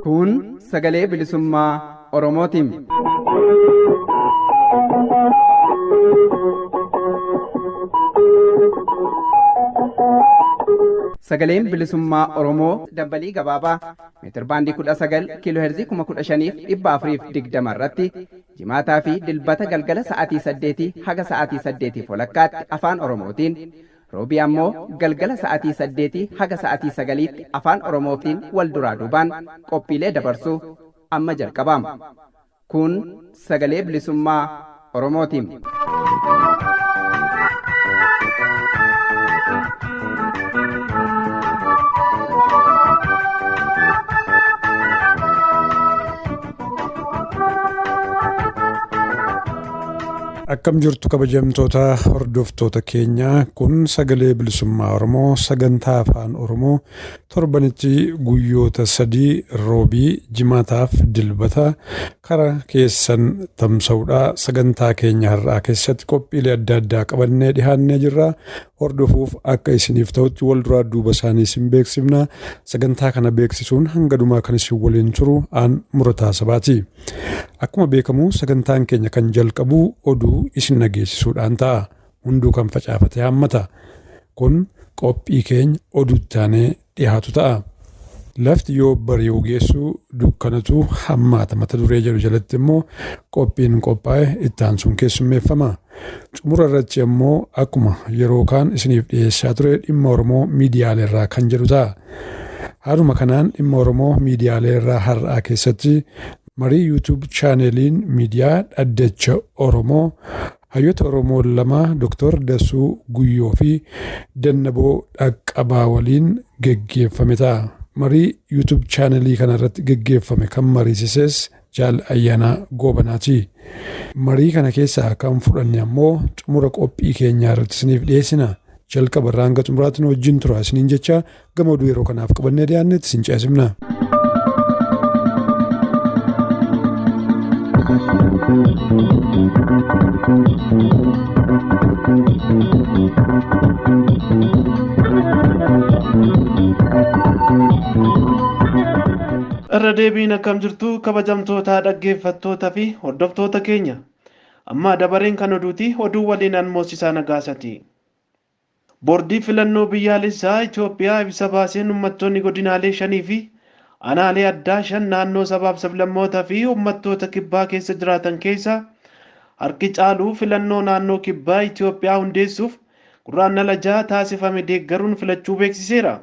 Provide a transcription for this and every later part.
Kun sagalee bilisummaa Oromootiin. Sagaleen bilisummaa Oromoo dambalii gabaabaa meetirbaandii 19 kiiloo heerzii 15,420 irratti jimaataa fi dilbata galgala sa'aatii 8 haga sa'aatii 8 walakkaatti afaan Oromootiin, roobii ammoo galgala sa'aatii 8 haga sa'aatii 9tti afaan Oromootiin wal duraa duubaan qophiilee dabarsuu amma jalqabama. Kun sagalee bilisummaa Oromootiin. Akkam jirtu, kabajamtoota hordoftoota keenyaa? Kun sagalee bilisummaa Oromoo, sagantaa afaan Oromoo, torbanitti guyyoota sadii, roobii, jimaataaf dilbata kara keessan tamsa'uudha. Sagantaa keenya har'aa keessatti qophiilee adda addaa qabannee dhihaannee jirra. Hordofuuf akka isiniif ta'utti wal duraa duuba isaanii isin beeksifna. Sagantaa kana beeksisuun hanga dhumaa kan isin waliin turu aan Murataa Sabaati. Akkuma beekamu sagantaan keenya kan jalqabu oduu isin dhageessisuudhaan ta'a. Hunduu kan facaafate haammata. Kun qophii keenya oduutti aanee dhiyaatu ta'a. Lafti yoo bari'uu geessu dukkanatu hammaata mata duree jedhu jalatti immoo qophiin qophaa'e itti aansuun keessummeeffama. Xumura irratti immoo akkuma yeroo kaan isiniif dhiyeessaa ture dhimma Oromoo miidiyaalee irraa kan jedhu ta'a. Haaluma kanaan dhimma Oromoo miidiyaalee irraa har'aa keessatti marii YouTube channeliin miidiyaa Dhaddacha Oromoo hayyoota Oromoo lama, Dr. Dasuu Guyyoo fi Dannaboo Dhaqqabaa waliin geggeeffame ta'a. Marii YouTube channelii kana irratti geggeeffame kan mariisises Jaal Ayyaanaa Goobanaati. Marii kana keessaa kan fudhanne ammoo xumura qophii keenyaa irratti isiniif dhiyeessina. Jalqaba irraa hanga xumuraatti nu wajjin tura isiniin jecha, gama oduu yeroo kanaaf qabannee dhiyaannetti isin ceesifna. Irra deebiin akkam jirtu, kabajamtoota dhaggeeffattoota fi hordoftoota keenya? Amma dabareen kan oduuti. Oduu waliin an Moosisaa Nagaasati. Boordii filannoo biyyaalessaa Itoophiyaa ibsa baaseen uummattoonni godinaalee shanii fi aanaalee addaa shan naannoo sabaaf sablammootaa fi uummattoota kibbaa keessa jiraatan keessa harki caalu filannoo naannoo kibbaa Itoophiyaa hundeessuuf Guraandhala 6 taasifame deeggaruun filachuu beeksiseera.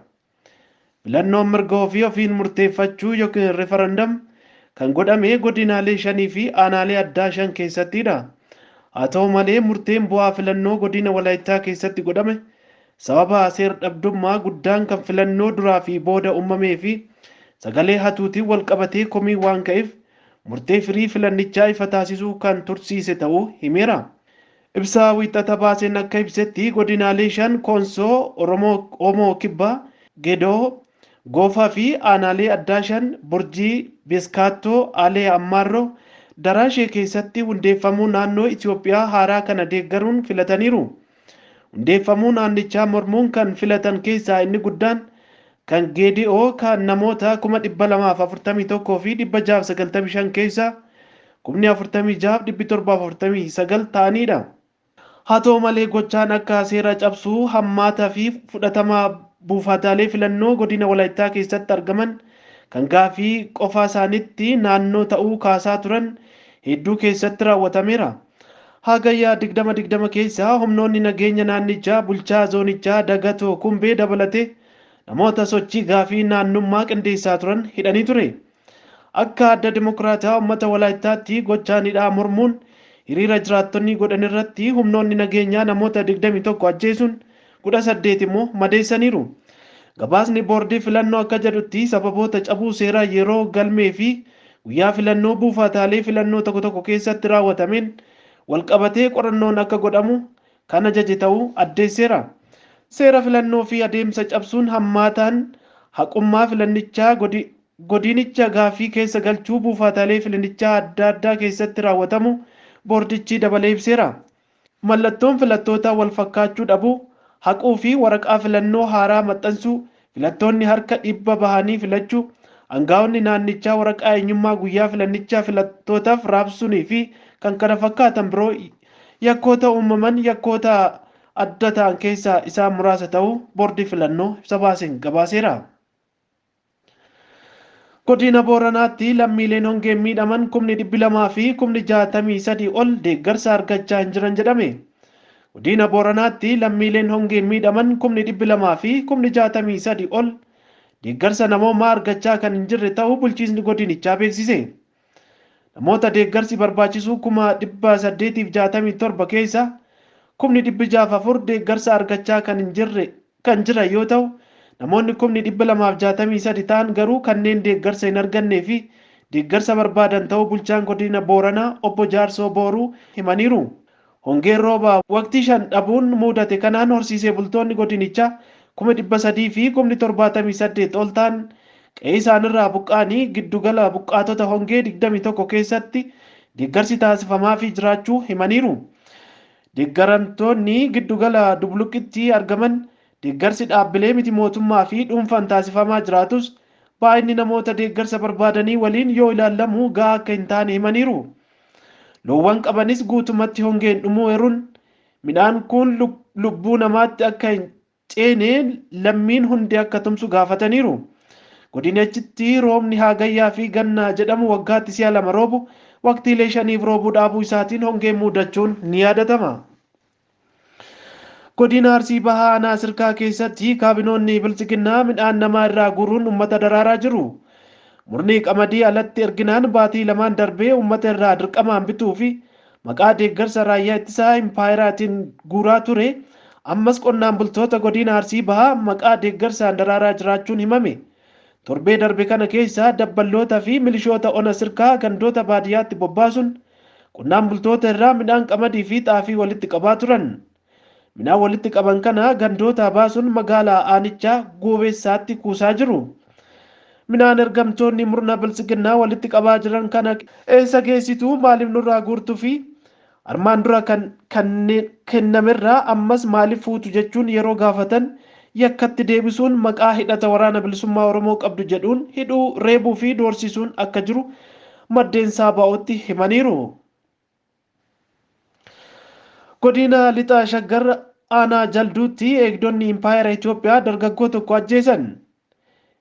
Filannoon mirga ofii ofiin murteeffachuu yookiin referendum kan godhame godinaalee shanii fi aanaalee addaa shan keessattidha. Haa ta'u malee, murteen bu'aa filannoo godina Walaayittaa keessatti godhame sababa seer-dhabdummaa guddaan kan filannoo duraa fi booda uumamee fi sagalee hatuutiin wal qabatee komii waan ka'eef murtee firii filannichaa ifa taasisuu kan tursiise ta'uu himeera. Ibsa wiixata baaseen akka ibsetti, godinaalee shan Koonsoo, Oromoo, Oomoo Kibbaa, Gedoo, Goofaa fi aanaalee addaa shan Burjii, Beeskaattoo, Alee Ammaarroo, Daraashee keessatti hundeeffamuu naannoo Itoophiyaa haaraa kana deeggaruun filataniiru. Hundeeffamuu naannichaa mormuun kan filatan keessaa inni guddaan kan Geedi'oo kan namoota 241,695 keessaa 46,749 ta'anidha. Haa ta'u malee, gochaan akka seera cabsuu hammaataa fi fudhatama buufataalee filannoo godina Walaayittaa keessatti argaman kan gaafii qofa isaanitti naannoo ta'uu kaasaa turan hedduu keessatti raawwatameera. Hagayyaa 2020 keessa humnoonni nageenya naannichaa bulchaa zoonichaa Dagatoo Kumbee dabalatee namoota sochii gaafii naannummaa qindeessaa turan hidhanii ture. Akka Adda Dimokiraataa Uummata Walaayittaatti gochaan hidhaa mormuun hiriira jiraattonni godhan irratti humnoonni nageenyaa namoota 21 ajjeesuun 18 immoo madeessaniiru. Gabaasni boordii filannoo akka jedhutti, sababoota cabuu seeraa yeroo galmee fi guyyaa filannoo buufataalee filannoo tokko tokko keessatti raawwatameen walqabatee qorannoon akka godhamu kan ajaje ta'uu addeesseera. Seera filannoo fi adeemsa cabsuun hammaataan haqummaa filannichaa godi godinicha gaaffii keessa galchuu buufataalee filannichaa adda addaa keessatti raawwatamu boordichi dabalee ibseera. Mallattoon filattootaa wal fakkaachuu dhabuu, haquu fi waraqaa filannoo haaraa maxxansuu, filattoonni harka dhibba bahanii filachuu, aangaa'onni naannichaa waraqaa eenyummaa guyyaa filannichaa filattootaaf raabsuunii fi kan kana fakkaatan biroo yakkoota uumaman yakkoota adda ta'an keessaa isaan muraasa ta'uu boordii filannoo ibsa baaseen gabaaseera. Godina Booranaatti lammiileen hongeen miidhaman 263,000 ol deeggarsa argachaa hin jiran jedhame. Godina Booranaatti lammiileen hongeen miidhaman 263,000 ol deeggarsa namoomaa argachaa kan hin jirre ta'uu bulchiinsi godinichaa beeksise. Namoota deeggarsi barbaachisu 867,000 keessa 604,000 deeggarsa argachaa kan hin jirre kan jiran yoo ta'u, namoonni 263,000 ta'an garuu kanneen deeggarsa hin argannee fi deeggarsa barbaadan ta'uu bulchaan godina Booranaa obbo Jaarsoo Booruu himaniiru. Hongeen rooba waqtii shan dhabuun mudate kanaan horsiisee bultoonni godinichaa 378,000 ol ta'an qe'ee isaanirraa buqqa'anii giddugala buqqaatota hongee 21 keessatti deeggarsi taasifamaafii jiraachuu himaniiru. Deeggaramtoonni giddugala Dubluqitti argaman deeggarsi dhaabbilee miti mootummaa fi dhuunfaan taasifamaa jiraatus baay'inni namoota deeggarsa barbaadanii waliin yoo ilaalamu gahaa akka hin taane himaniiru. Loowwan qabanis guutumatti hongeen dhumuu eeruun midhaan kun lubbuu namaatti akka hin ceene lammiin hundi akka tumsu gaafataniiru. Godinichitti roobni hagayyaa fi gannaa jedhamu waggaatti si'a lama roobu waqtiilee shaniif roobuu dhaabuu isaatiin hongeen mudachuun ni yaadatama. Godina Arsii Bahaa Aanaa Sirkaa keessatti kaabinoonni bilchiginnaa midhaan namaa irraa guuruun uummata daraaraa jiru. Murni qamadii alatti erginaan baatii lamaan darbee uummata irraa dirqamaan bituu fi maqaa deeggarsa raayyaa ittisaa impaayiraatiin guuraa ture ammas qonnaan bultoota godina Arsii Bahaa maqaa deeggarsaan daraaraa jiraachuun himame. Torbee darbe kana keessa dabballoota fi milishoota ona sirkaa gandoota baadiyyaatti bobbaasuun qonnaan bultoota irraa midhaan qamadii fi xaafii walitti qabaa turan. Midhaan walitti qaban kana gandoota baasuun magaalaa aanichaa goobeessaatti kuusaa jiru. Midhaan ergamtoonni murna biltsiginnaa walitti qabaa jiran kana eessa geessitu, maaliif nurraa guurtuu fi armaan dura kan kennamerraa ammas maaliif fuutu jechuun yeroo gaafatan yakkatti deebisuun maqaa hidhata waraana bilisummaa Oromoo qabdu jedhuun hidhuu, reebuu fi doorsisuun akka jiru maddeen saabaa'ootti himaniiru. Godina Lixaa Shaggar Aanaa Jalduutti eegdonni Impaayera Itoophiyaa dargaggoo tokko ajjeesan.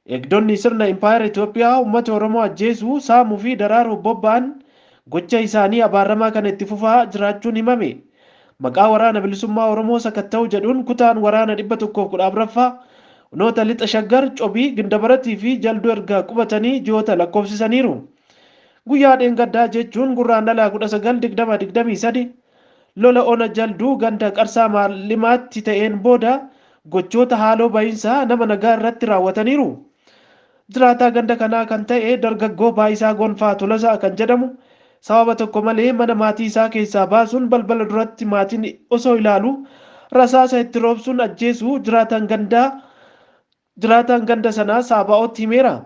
Eegdonni sirna Impaayera Itoophiyaa uummata Oromoo ajjeesuu, saamuu fi daraaruuf bobba'an gocha isaanii abaaramaa kana itti fufaa jiraachuun himame. Maqaa waraana bilisummaa Oromoo sakatta'u jedhuun kutaan waraana 114ffaa Onoota Lixa Shaggar, Cobii, Gindabaratii fi Jalduu erga qubatanii ji'oota lakkoofsisaniiru. Guyyaa dheengaddaa jechuun gurraandhala 19/2023 lola ona Jalduu ganda Qarsaa Maalimaatti ta'een booda gochoota haaloo bahiinsaa nama nagaa irratti raawwataniiru. Jiraataa ganda kanaa kan ta'e dargaggoo Baayisaa Gonfaa Tolasaa kan jedhamu sababa tokko malee mana maatii isaa keessaa baasuun balbala duratti maatiin osoo ilaalu rasaasa itti roobsuun ajjeesuu jiraataan ganda sanaa Saabaa'ootti himeera.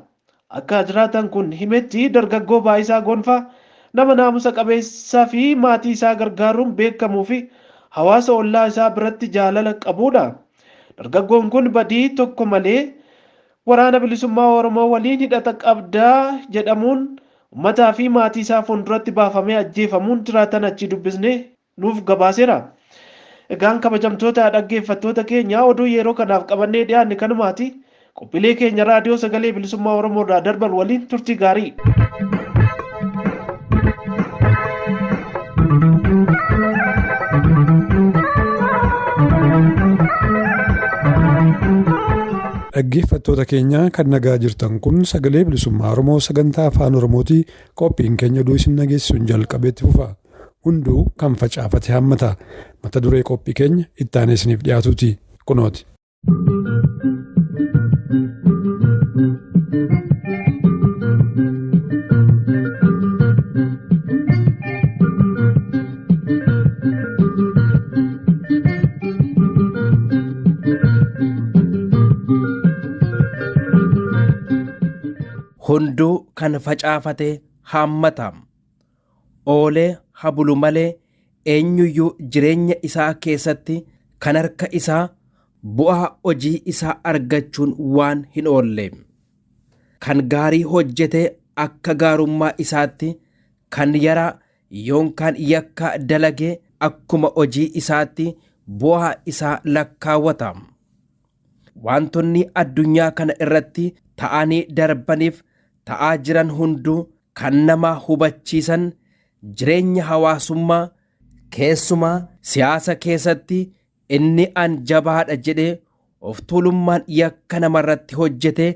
Akka jiraataan kun himetti dargaggoo Baayisaa Gonfaa nama naamusa qabeessaa fi maatii isaa gargaaruun beekamuu fi hawaasa ollaa isaa biratti jaalala qabudha. Dargaggoon kun badii tokko malee waraana bilisummaa Oromoo waliin hidhata qabdaa jedhamuun uummataa fi maatii isaa fuulduratti baafamee ajjeefamuun jiraatan achi dubbisnee nuuf gabaaseera. Egaan kabajamtoota dhaggeeffattoota keenya oduu yeroo kanaaf qabannee dhiyaanne kanumaati. Qophiilee keenya raadiyoo sagalee bilisummaa Oromoo irraa darban waliin turtii gaarii. Dhaggeeffattoota keenya kan nagaa jirtan kun sagalee bilisummaa Oromoo sagantaa afaan Oromooti. Qophiin keenya oduu isin dhageessisuun jalqabeetti fufa. Hunduu kan facaafate hammata. Mata duree qophii keenya itti aanee isiniif dhiyaatuuti. Kunooti. Hunduu kan facaafate haammata. Oolee habulu malee eenyuyyuu jireenya isaa keessatti kan harka isaa bu'aa hojii isaa argachuun waan hin oolle. Kan gaarii hojjete akka gaarummaa isaatti, kan yara yookaan yakka dalage akkuma hojii isaatti bu'aa isaa lakkaawwata. Waantonni addunyaa kana irratti ta'anii darbaniif ta'aa jiran hunduu kan nama hubachiisan jireenya hawaasummaa keessumaa siyaasa keessatti inni an jabaadha jedhee of tuulummaan yakka namarratti hojjete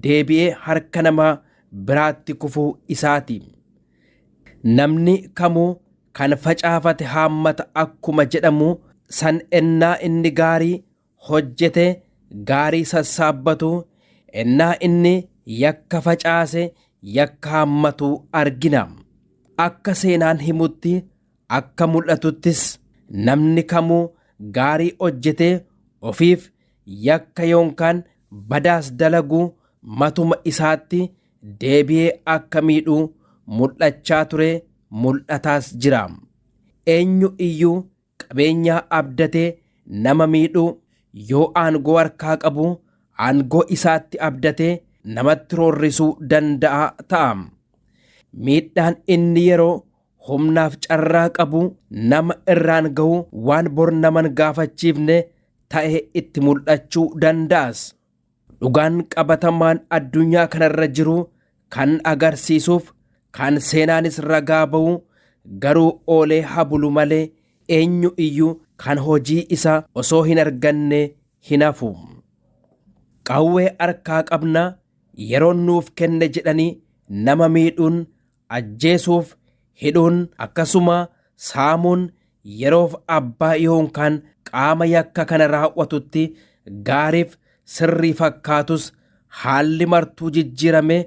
deebi'ee harka nama biraatti kufuu isaati. Namni kamuu kan facaafate haammata akkuma jedhamu san ennaa inni gaarii hojjete gaarii sassaabbatu, ennaa inni yakka facaase yakka haammatu argina. Akka seenaan himutti akka mul'atuttis namni kamuu gaarii hojjete ofiif yakka yookaan badaas dalagu matuma isaatti deebi'ee akka miidhu mul'achaa ture mul'ataas jira. Eenyu iyyuu qabeenyaa abdatee nama miidhuu yoo aangoo harkaa qabu aangoo isaatti abdatee namatti roorrisuu danda'a ta'a. Miidhaan inni yeroo humnaaf carraa qabu nama irraan gahu waan bor naman gaafachiifne ta'e itti mul'achuu danda'as. Dhugaan qabatamaan addunyaa kanarra jiru kan agarsiisuuf kan seenaanis ragaa ba'u garuu oolee habulu malee eenyu iyyuu kan hojii isaa osoo hin arganne hin hafu. Qawwee harkaa qabna yeroon nuuf kenne jedhanii nama miidhuun, ajjeesuuf, hidhuun akkasuma saamuun yeroof abbaa yookaan qaama yakka kana raawwatutti gaariif sirrii fakkaatus haalli martuu jijjiirame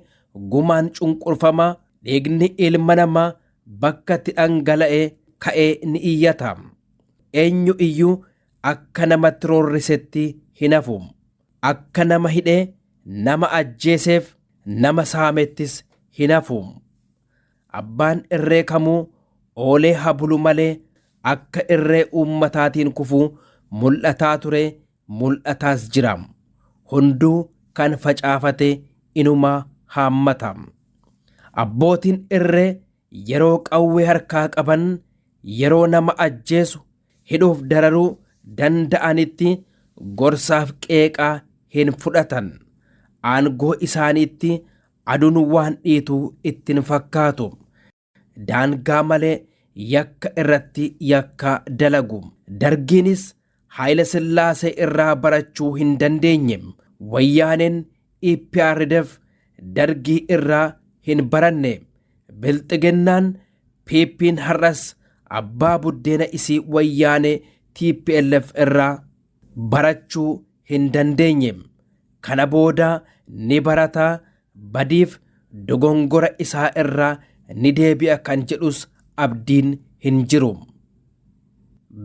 gumaan cunqurfama dhiigni ilma namaa bakka itti dhangala'e ka'ee ni iyyata. Eenyu iyyuu akka namatti roorrisetti hin hafu. Akka nama hidhee nama ajjeeseef nama saamettis hin hafu. Abbaan irree kamuu oolee habulu malee akka irree uummataatiin kufuu mul'ataa ture mul'ataas jira. Hunduu kan facaafate inuma haammata. Abbootiin irree yeroo qawwee harkaa qaban yeroo nama ajjeesu hidhuuf dararuu danda'anitti gorsaaf qeeqaa hin fudhatan. Aangoo isaaniitti aduun waan dhiitu ittiin fakkaatu. Daangaa malee yakka irratti yakka dalagu. Dargiinis Haayila Sillaasee irraa barachuu hin dandeenye. Wayyaaneen EPRDF dargii irraa hin baranne. Bilxiginnaan PP'n har'as abbaa buddeena isii wayyaanee TPLF irraa barachuu hin dandeenye. Kana booda ni barata badiif dogongora isaa irraa ni deebi'a kan jedhus abdiin hin jiru.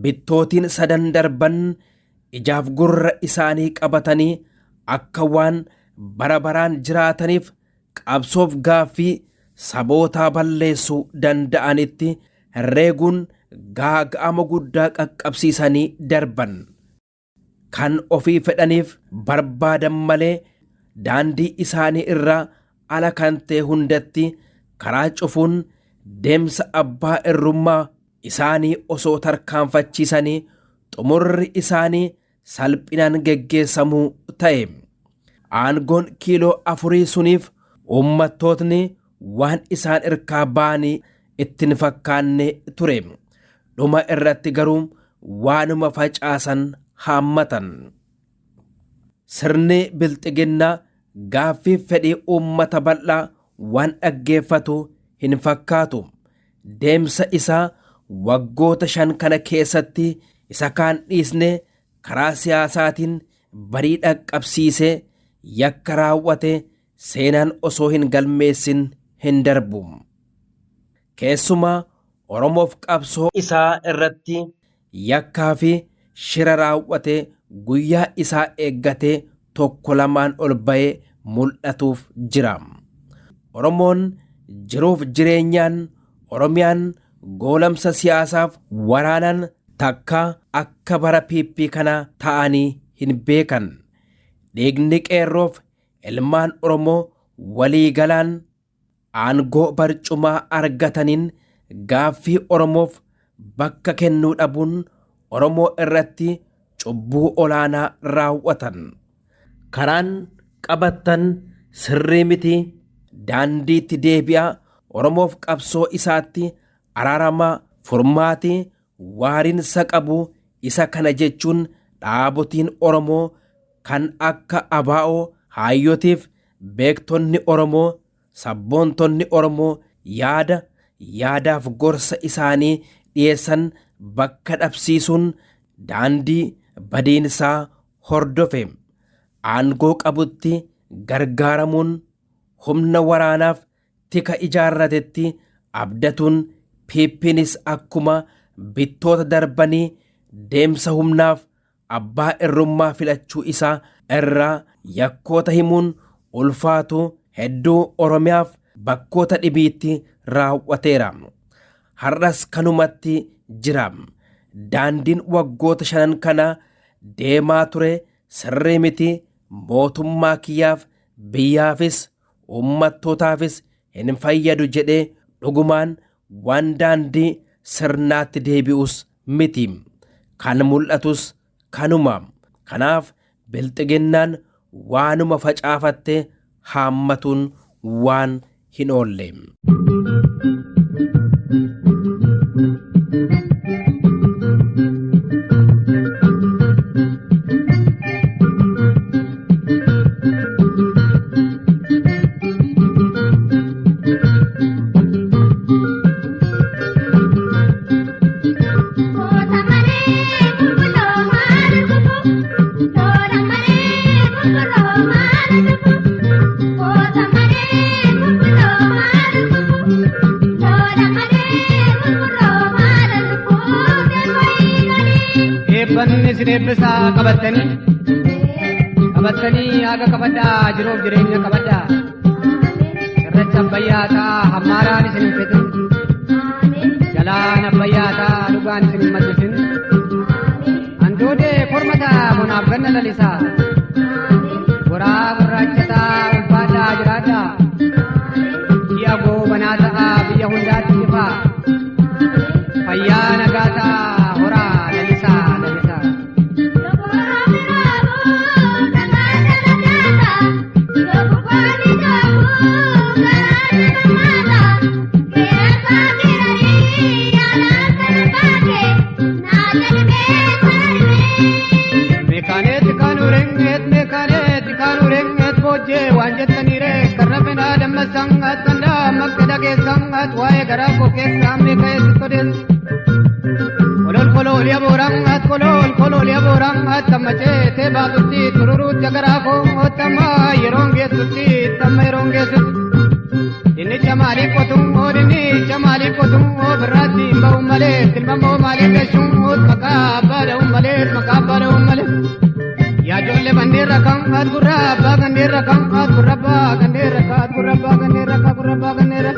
Bittootiin sadan darban ijaaf gurra isaanii qabatanii akka waan bara baraan jiraataniif qabsoof gaaffii sabootaa balleessuu danda'anitti herreeguun gaaga'ama guddaa qaqqabsiisanii darban. Kan ofii fedhaniif barbaadan malee daandii isaanii irraa ala kan ta'e hundatti karaa cufuun deemsa abbaa irrummaa isaanii osoo tarkaanfachiisanii xumurri isaanii salphinaan geggeessamuu ta'e. Aangoon kiiloo afurii suniif uummattootni waan isaan irkaa ba'anii ittiin fakkaanne ture. Dhuma irratti garuu waanuma facaasan haammatan. Sirni bilxiginnaa gaaffii fedhii uummata bal'aa waan dhaggeeffatu hin fakkaatu. Deemsa isaa waggoota 5 kana keessatti isa kaan dhiisne karaa siyaasaatiin barii dhaqqabsiisee yakka raawwate seenaan osoo hin galmeessin hin darbu. Keessumaa Oromoof qabsoo isaa irratti yakkaa fi shira raawwate guyyaa isaa eeggatee tokko lamaan ol ba'ee mul'atuuf jira. Oromoon jiruuf jireenyaan Oromiyaan goolamsa siyaasaaf waraanaan takka akka bara PP kana ta'anii hin beekan. Dhiigni qeerroof ilmaan Oromoo waliigalaan aangoo barcumaa argataniin gaaffii Oromoof bakka kennuu dhabuun Oromoo irratti cubbuu olaanaa raawwatan. Karaan qabattan sirrii miti, daandiitti deebi'aa, Oromoof qabsoo isaatti araaramaa, furmaati waarinsa qabu isa kana jechuun dhaabotiin Oromoo kan akka ABO haayyotiif beektonni Oromoo sabboontonni Oromoo yaada yaadaaf gorsa isaanii dhiyeessan bakka dhabsiisuun daandii badiinsaa hordofe. Aangoo qabutti gargaaramuun humna waraanaaf tika ijaarratetti abdatuun PPnis akkuma bittoota darbanii deemsa humnaaf abbaa irrummaa filachuu isaa irraa yakkoota himuun ulfaatu hedduu Oromiyaaf bakkoota dhibiitti raawwateera. Har'as kanumatti jira. Daandiin waggoota shanan kana deemaa ture sirrii miti, mootummaa kiyyaaf biyyaafis uummattootaafis hin fayyadu jedhee dhugumaan waan daandii sirnaatti deebi'us miti. Kan mul'atus kanuma. Kanaaf bilxiginnaan waanuma facaafatte haammatuun waan hin oolle. Eebbanni isin eebbisaa qabattanii qabattanii haga qabadhaa, jiruuf jireenya qabadhaa. Cirracha abbayyaa ta'a, hammaaraan isin hin fixin. Jalaan abbayyaa ta'a, dhugaan isin hin maddisin. Handoodee korma ta'a, bonaaf ganna lalisaa. Goraa gurraacha ta'a, ulfaadhaa jiraadhaa. Ji'a goobanaa ta'a, biyya hundaatti ifaa. Fayyaa nagaa ta'a, horaa lalisaa lalisaa. Meekaaneet kaanuu rengeet meekaaneet kaanuu rengeet bojjee waan jettaniire karra fenaa dammassan attandaa makka dhageessan at waa'ee garaa koo keessaa meeqa eessitti odeessu. Kolol kolol yabooran at kolol kolol yabooran at tamma ceetee baatutti tururuutti garaa koo tamma yeroon geessutti tamma yeroon geessutti. Dinnicha maaliif qotuun oo dinnicha maaliif qotuun oo birraatti hin ba'uun malee tilmamoo maaliif gashuun oo maqaa abbaa dha'uun malee maqaa abbaa dha'uun malee. Yaa ijoollee bandeerra kan at gurra abbaa gandeerra kan at gurra abbaa gandeerra kan at gurra abbaa gandeerra kan gurra abbaa gandeerra.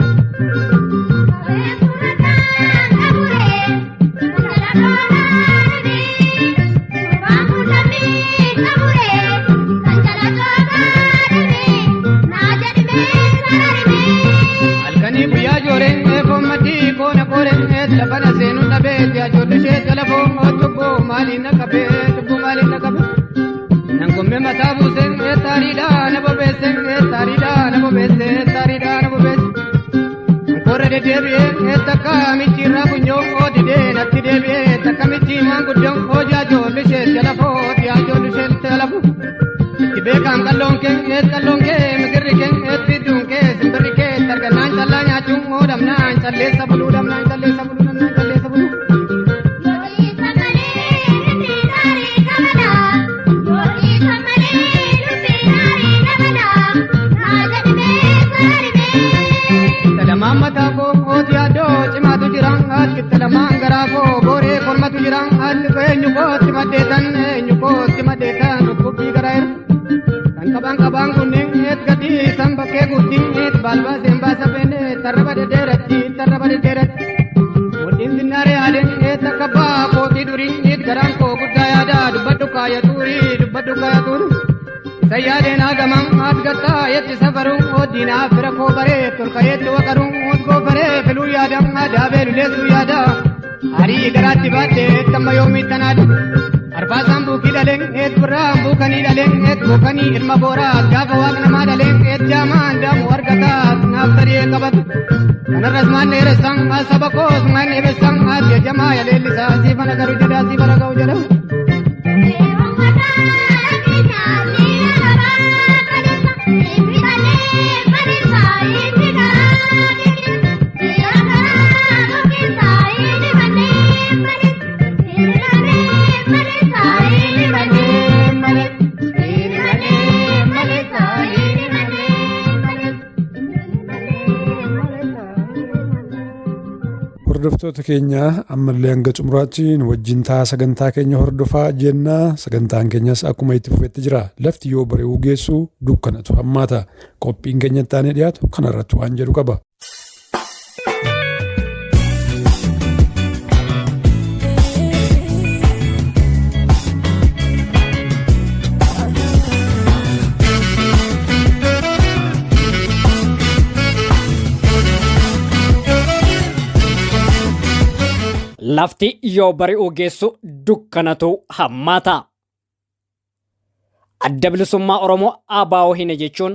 Halkanii guyyaa jooreen eefoommatii koona kooreen lafana seenuun dhabeet yaa ijoollee ishee jalafoo cubbuu maaliin na qabee cubbuu maaliin na qabee. Nan gomme mataa buuseen taariidhaa na bobeesseen taariidhaa na bobeesseen taariidhaa na bobeesse. Korra deddeebi'ee takka michiirraa funyoo oo didee natti deebi'ee takka michii maanguddoon oo jaajoolli ishee jalafoo jaajoolli ishee jalafoo. Itti beekaan qalloon kee qalloon kee migirri kee fidduun kee simbirri kee targannaan callaa nyaachuun oo dhabnaan calleessa buluu dhabnaan calleessa buluu dhabnaan calleessa buluu. Lamaan mataa koo ooti addoo cimaatu jira ati lamaan garaa koo booree kormatu jira ati eenyu kootti maddeetan eenyu kootti maddeetan dhukkubbii garaa jira. Kan qabaan qabaan kunneen eet gatii san bakkee guutti. Mudhiitti baalbaaseen baasa beene tarraba dhedheeratti tarraba dhedheeratti. Mudhiin sinnaaree aadeen takka abbaa kootii durii garaan koo guddaa yaada dubbadhu kaaya tuurii dubbadhu kaaya tuurii. Isa yaadeen hagaman adgattaa yetti safaruu diinaa fira koo baree tolkayeetti waqaruu goofaree filuu yaada adaabee luleessuu yaada. Arii garaatti baattee tamma yoomii tanaadha. Arfaasaan buukii dhaleen eet birraan buukanii dhaleen eet buukanii ilma booraa gaafa waaq namaa dhaleen eet jaamaan daamu argataa naaf taree qabatu. Kanarras maan dheeressan saba koos maan eebessan jajamaa yaleellisaa siifana garuu jedhaa siifana ga'u jedha. Hordoftoota keenya ammallee hanga xumuraatti nu wajjin ta'a sagantaa keenya hordofaa jenna. Sagantaan keenyas akkuma itti fufetti jira. Lafti yoo bari'uu geessu dukkanatu hammaata. Qophiin keenya itti aanee dhiyaatu kanarratti waan jedhu qaba. Lafti yoo bari'uu geessu dukkanatu hammaata. Adda Bilisummaa Oromoo ABO hine jechuun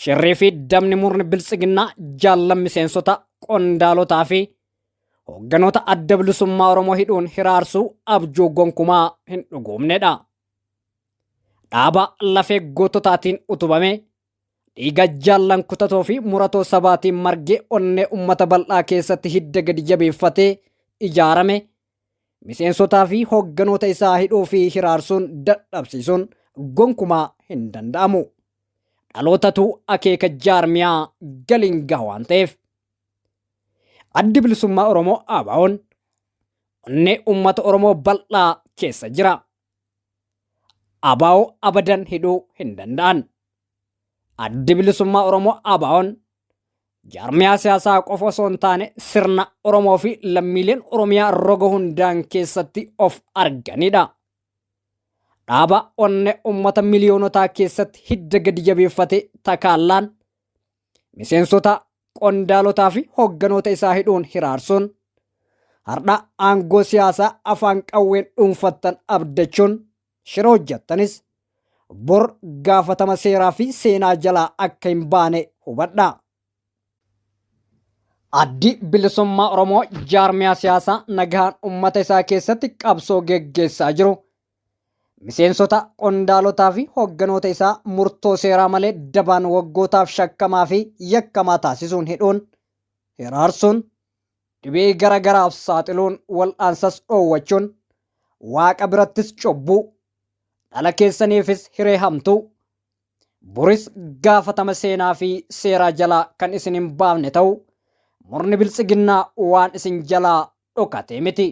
shirrii fi dabni murni biltsiginnaa jaallan miseensota qondaalotaa fi hoogganoota Adda Bilisummaa Oromoo hidhuun hiraarsuu abjuu gonkumaa hin dhugoomnedha. Dhaaba lafee goototaatiin utubame dhiiga jaallan kutatoo fi muratoo sabaatiin margee onnee ummata bal'aa keessatti hidda gadi jabeeffatee ijaarame miseensotaa fi hoogganoota isaa hidhuu fi hiraarsuun dadhabsiisuun gonkumaa hin danda'amu. Dhalootatu akeeka jaarmiyaa galiin gaha waan ta'eef. Addi Bilisummaa Oromoo ABO'n onnee uummata Oromoo bal'aa keessa jira. ABO abadan hidhuu hin danda'an. Addi Bilisummaa Oromoo ABO'n jaarmiyaa siyaasaa qofa osoo hin taane sirna Oromoo fi lammiileen Oromiyaa roga hundaan keessatti of arganidha. Dhaaba onnee uummata miliyoonotaa keessatti hidda gadi jabeeffate takaallaan miseensota qondaalotaa fi hoogganoota isaa hidhuun hiraarsuun har'a aangoo siyaasaa afaan qawween dhuunfattan abdachuun shira hojjettanis bor gaafatama seeraa fi seenaa jalaa akka hin baane hubadhaa. Addi Bilisummaa Oromoo jaarmiyaa siyaasaa nagaan uummata isaa keessatti qabsoo geggeessaa jiru. Miseensota qondaalotaa fi hoogganoota isaa murtoo seeraa malee dabaan waggootaaf shakkamaa fi yakkamaa taasisuun hidhuun hiraarsuun dhibee gara garaaf saaxiluun wal'aansas dhoowwachuun waaqa birattis cubbuu dhala keessaniifis hiree hamtuu boris gaafatama seenaa fi seeraa jalaa kan isin hin baafne ta'u murni biltsiginnaa waan isin jalaa dhokatee miti.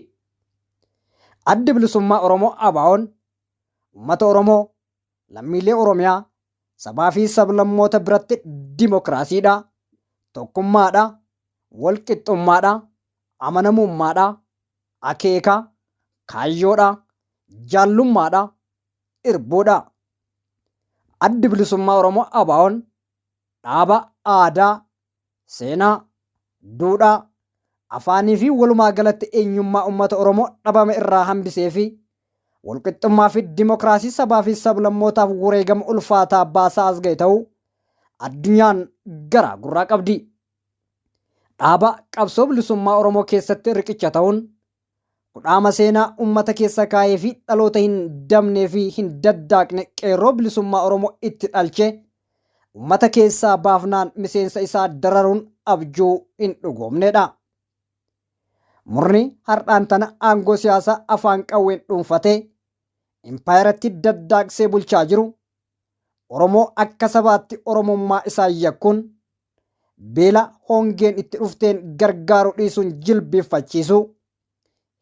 Addi Bilisummaa Oromoo ABO'n uummata Oromoo lammiilee Oromiyaa sabaa fi sablammoota biratti dimokiraasiidha, tokkummaadha, walqixxummaadha, amanamummaadha, akeeka, kaayyoodha, jaallummaadha, irbuudha. Addi Bilisummaa Oromoo ABO'n dhaaba aadaa, seenaa, duudhaa, afaanii fi walumaa galatti eenyummaa uummata Oromoo dhabame irraa hambisee fi walqixxummaa fi dimokiraasii sabaa fi sablammootaaf wareegama ulfaataa baasaa as ga'e ta'uu addunyaan garaa gurraa qabdi. Dhaaba qabsoo bilisummaa Oromoo keessatti riqicha ta'uun kudhaama seenaa uummata keessa kaa'ee fi dhaloota hin dabnee fi hin daddaaqne qeerroo bilisummaa Oromoo itti dhalche uummata keessaa baafnaan miseensa isaa dararuun abjuu hin dhugoomnedha. Murni har'aan tana aangoo siyaasaa afaan qawween dhuunfatee impaayeratti daddaaqsee bulchaa jiru Oromoo akka sabaatti Oromummaa isaa yakkuun beela hongeen itti dhufteen gargaaru dhiisuun jilbeeffachiisu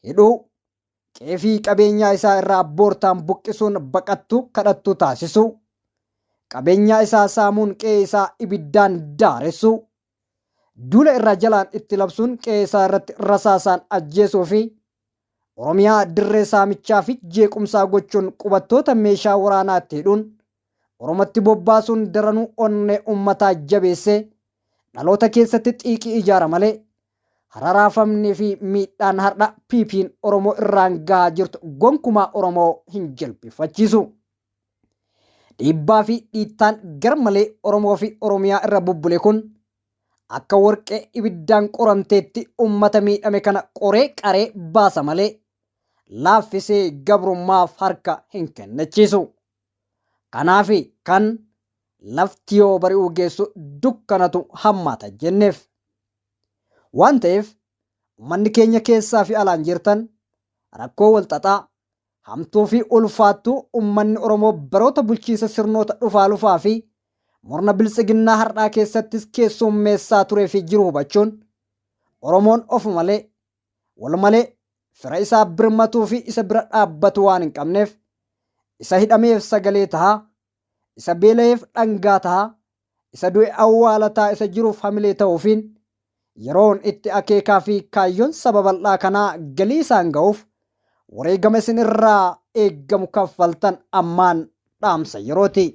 hidhuu qeefii qabeenyaa isaa irraa boortaan buqqisuun baqattuu kadhattuu taasisu qabeenyaa isaa saamuun qe'ee isaa ibiddaan daaressuu, duula irraa jalaan itti labsuun qe'ee isaa irratti rasaasaan ajjeesuu fi Oromiyaa dirree saamichaa fi jeequmsaa gochuun qubattoota meeshaa waraanaatti hidhuun Oromatti bobbaasuun daranuu onnee uummataa jabeessee dhaloota keessatti xiiqii ijaara malee hararaafamnii fi miidhaan har'a PP'n Oromoo irraan gahaa jirtu gonkumaa Oromoo hin jilbifachiisu. Dhiibbaa fi dhiittaan garmalee Oromoo fi Oromiyaa irra bubbule kun akka warqee ibiddaan qoramteetti uummata miidhame kana qoree qaree baasa malee laaffisee gabrummaaf harka hin kennachiisu. Kanaaf kan lafti yoo bari'uu geessu dukkanatu hammaata jenneef. Waan ta'eef uummanni keenya keessaa fi alaan jirtan rakkoo walxaxaa hamtuu fi ulfaattuu uummanni Oromoo baroota bulchiinsa sirnoota dhufaa lufaa fi murna biltsiginnaa har'aa keessattis keessummeessaa turee fi jiru hubachuun Oromoon ofu malee wal malee fira isaa birmatuu fi isa bira dhaabbatu waan hin qabneef isa hidhameef sagalee tahaa, isa beela'eef dhangaa tahaa, isa du'e awwaalataa, isa jiruuf hamilee ta'uufiin yeroon itti akeekaa fi kaayyoon saba bal'aa kanaa galii isaan ga'uuf wareegama isin irraa eeggamu kaffaltan ammaan dhaamsa yerooti.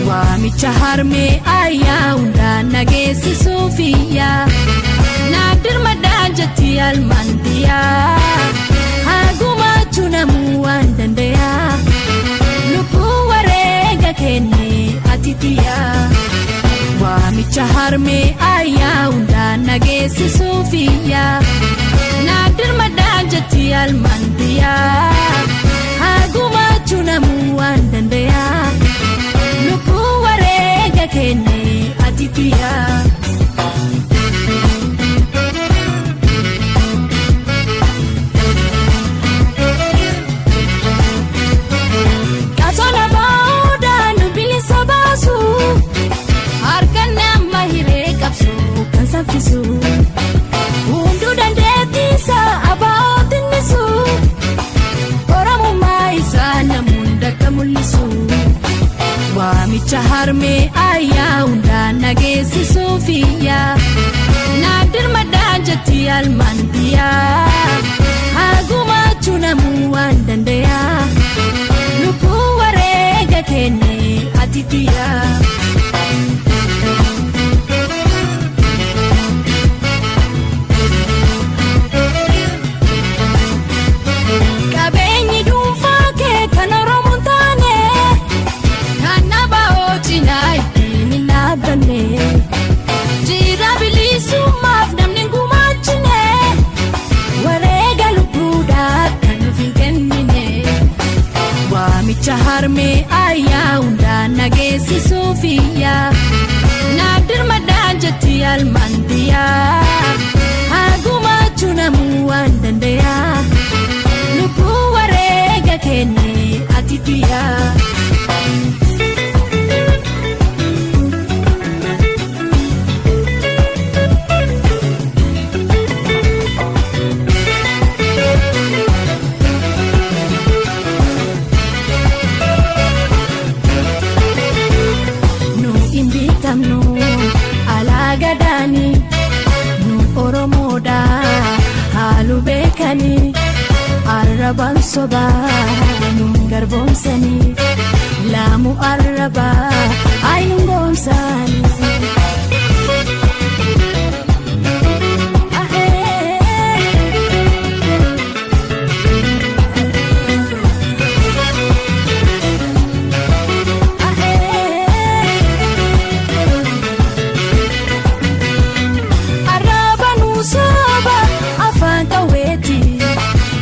Waamicha harmee ayyaa hundaan nageessisuufiyyaa. Naaf dirmadhaan jetti almaandiyaa. Hagumaachuu namuu waan dandayaa. Lubbuu wareega kenne ati tiyyaa. Waamicha harmee ayyaa hundaan nageessisuufiyyaa. Naaf dirmadhaan jetti almaandiyaa. Hagumaachuu namuu waan dandayaa. Lubbuu wareega kenne ati tiyyaa. Qabsoon baa'uudhaan nu bilisa baasu. Harka nama hiree qabsu kan saffisu. Hunduu dandeettiisa abaa'ootinnisu. Oromummaa isaa namoonni akka mul'isu. Waamicha harmee ayyaa hundaan nageessisuufiyyaa. Naaf dirmadhaan jetti almaandiyaa. Hagumaachuu namuu waan dandayaa. Lubbuu wareega kenne ati tiyyaa. Qabeenyi dhuunfaa kee kan Oromoon taane kan abaa'oo cinaa ittiin hin dhaabbanne. Jira bilisummaaf namni hin gumaachine wareega lubbuudhaa kan nuuf hin kennine. Waamicha harmee ayyaa hundaan nageessisuufiyyaa. Naaf dirmadhaan jetti almaandiyaa. Hagumaachuu namuu waan dandayaa. Lubbuu wareega kenne ati tiyyaa. Nu hin bitamnu alaa gadaani nu Oromoodha haalu beekani arrabaan sobaa nu garboomsani laamu arrabaa ay nu goomsani. Arraba nu saba afaan qawweeti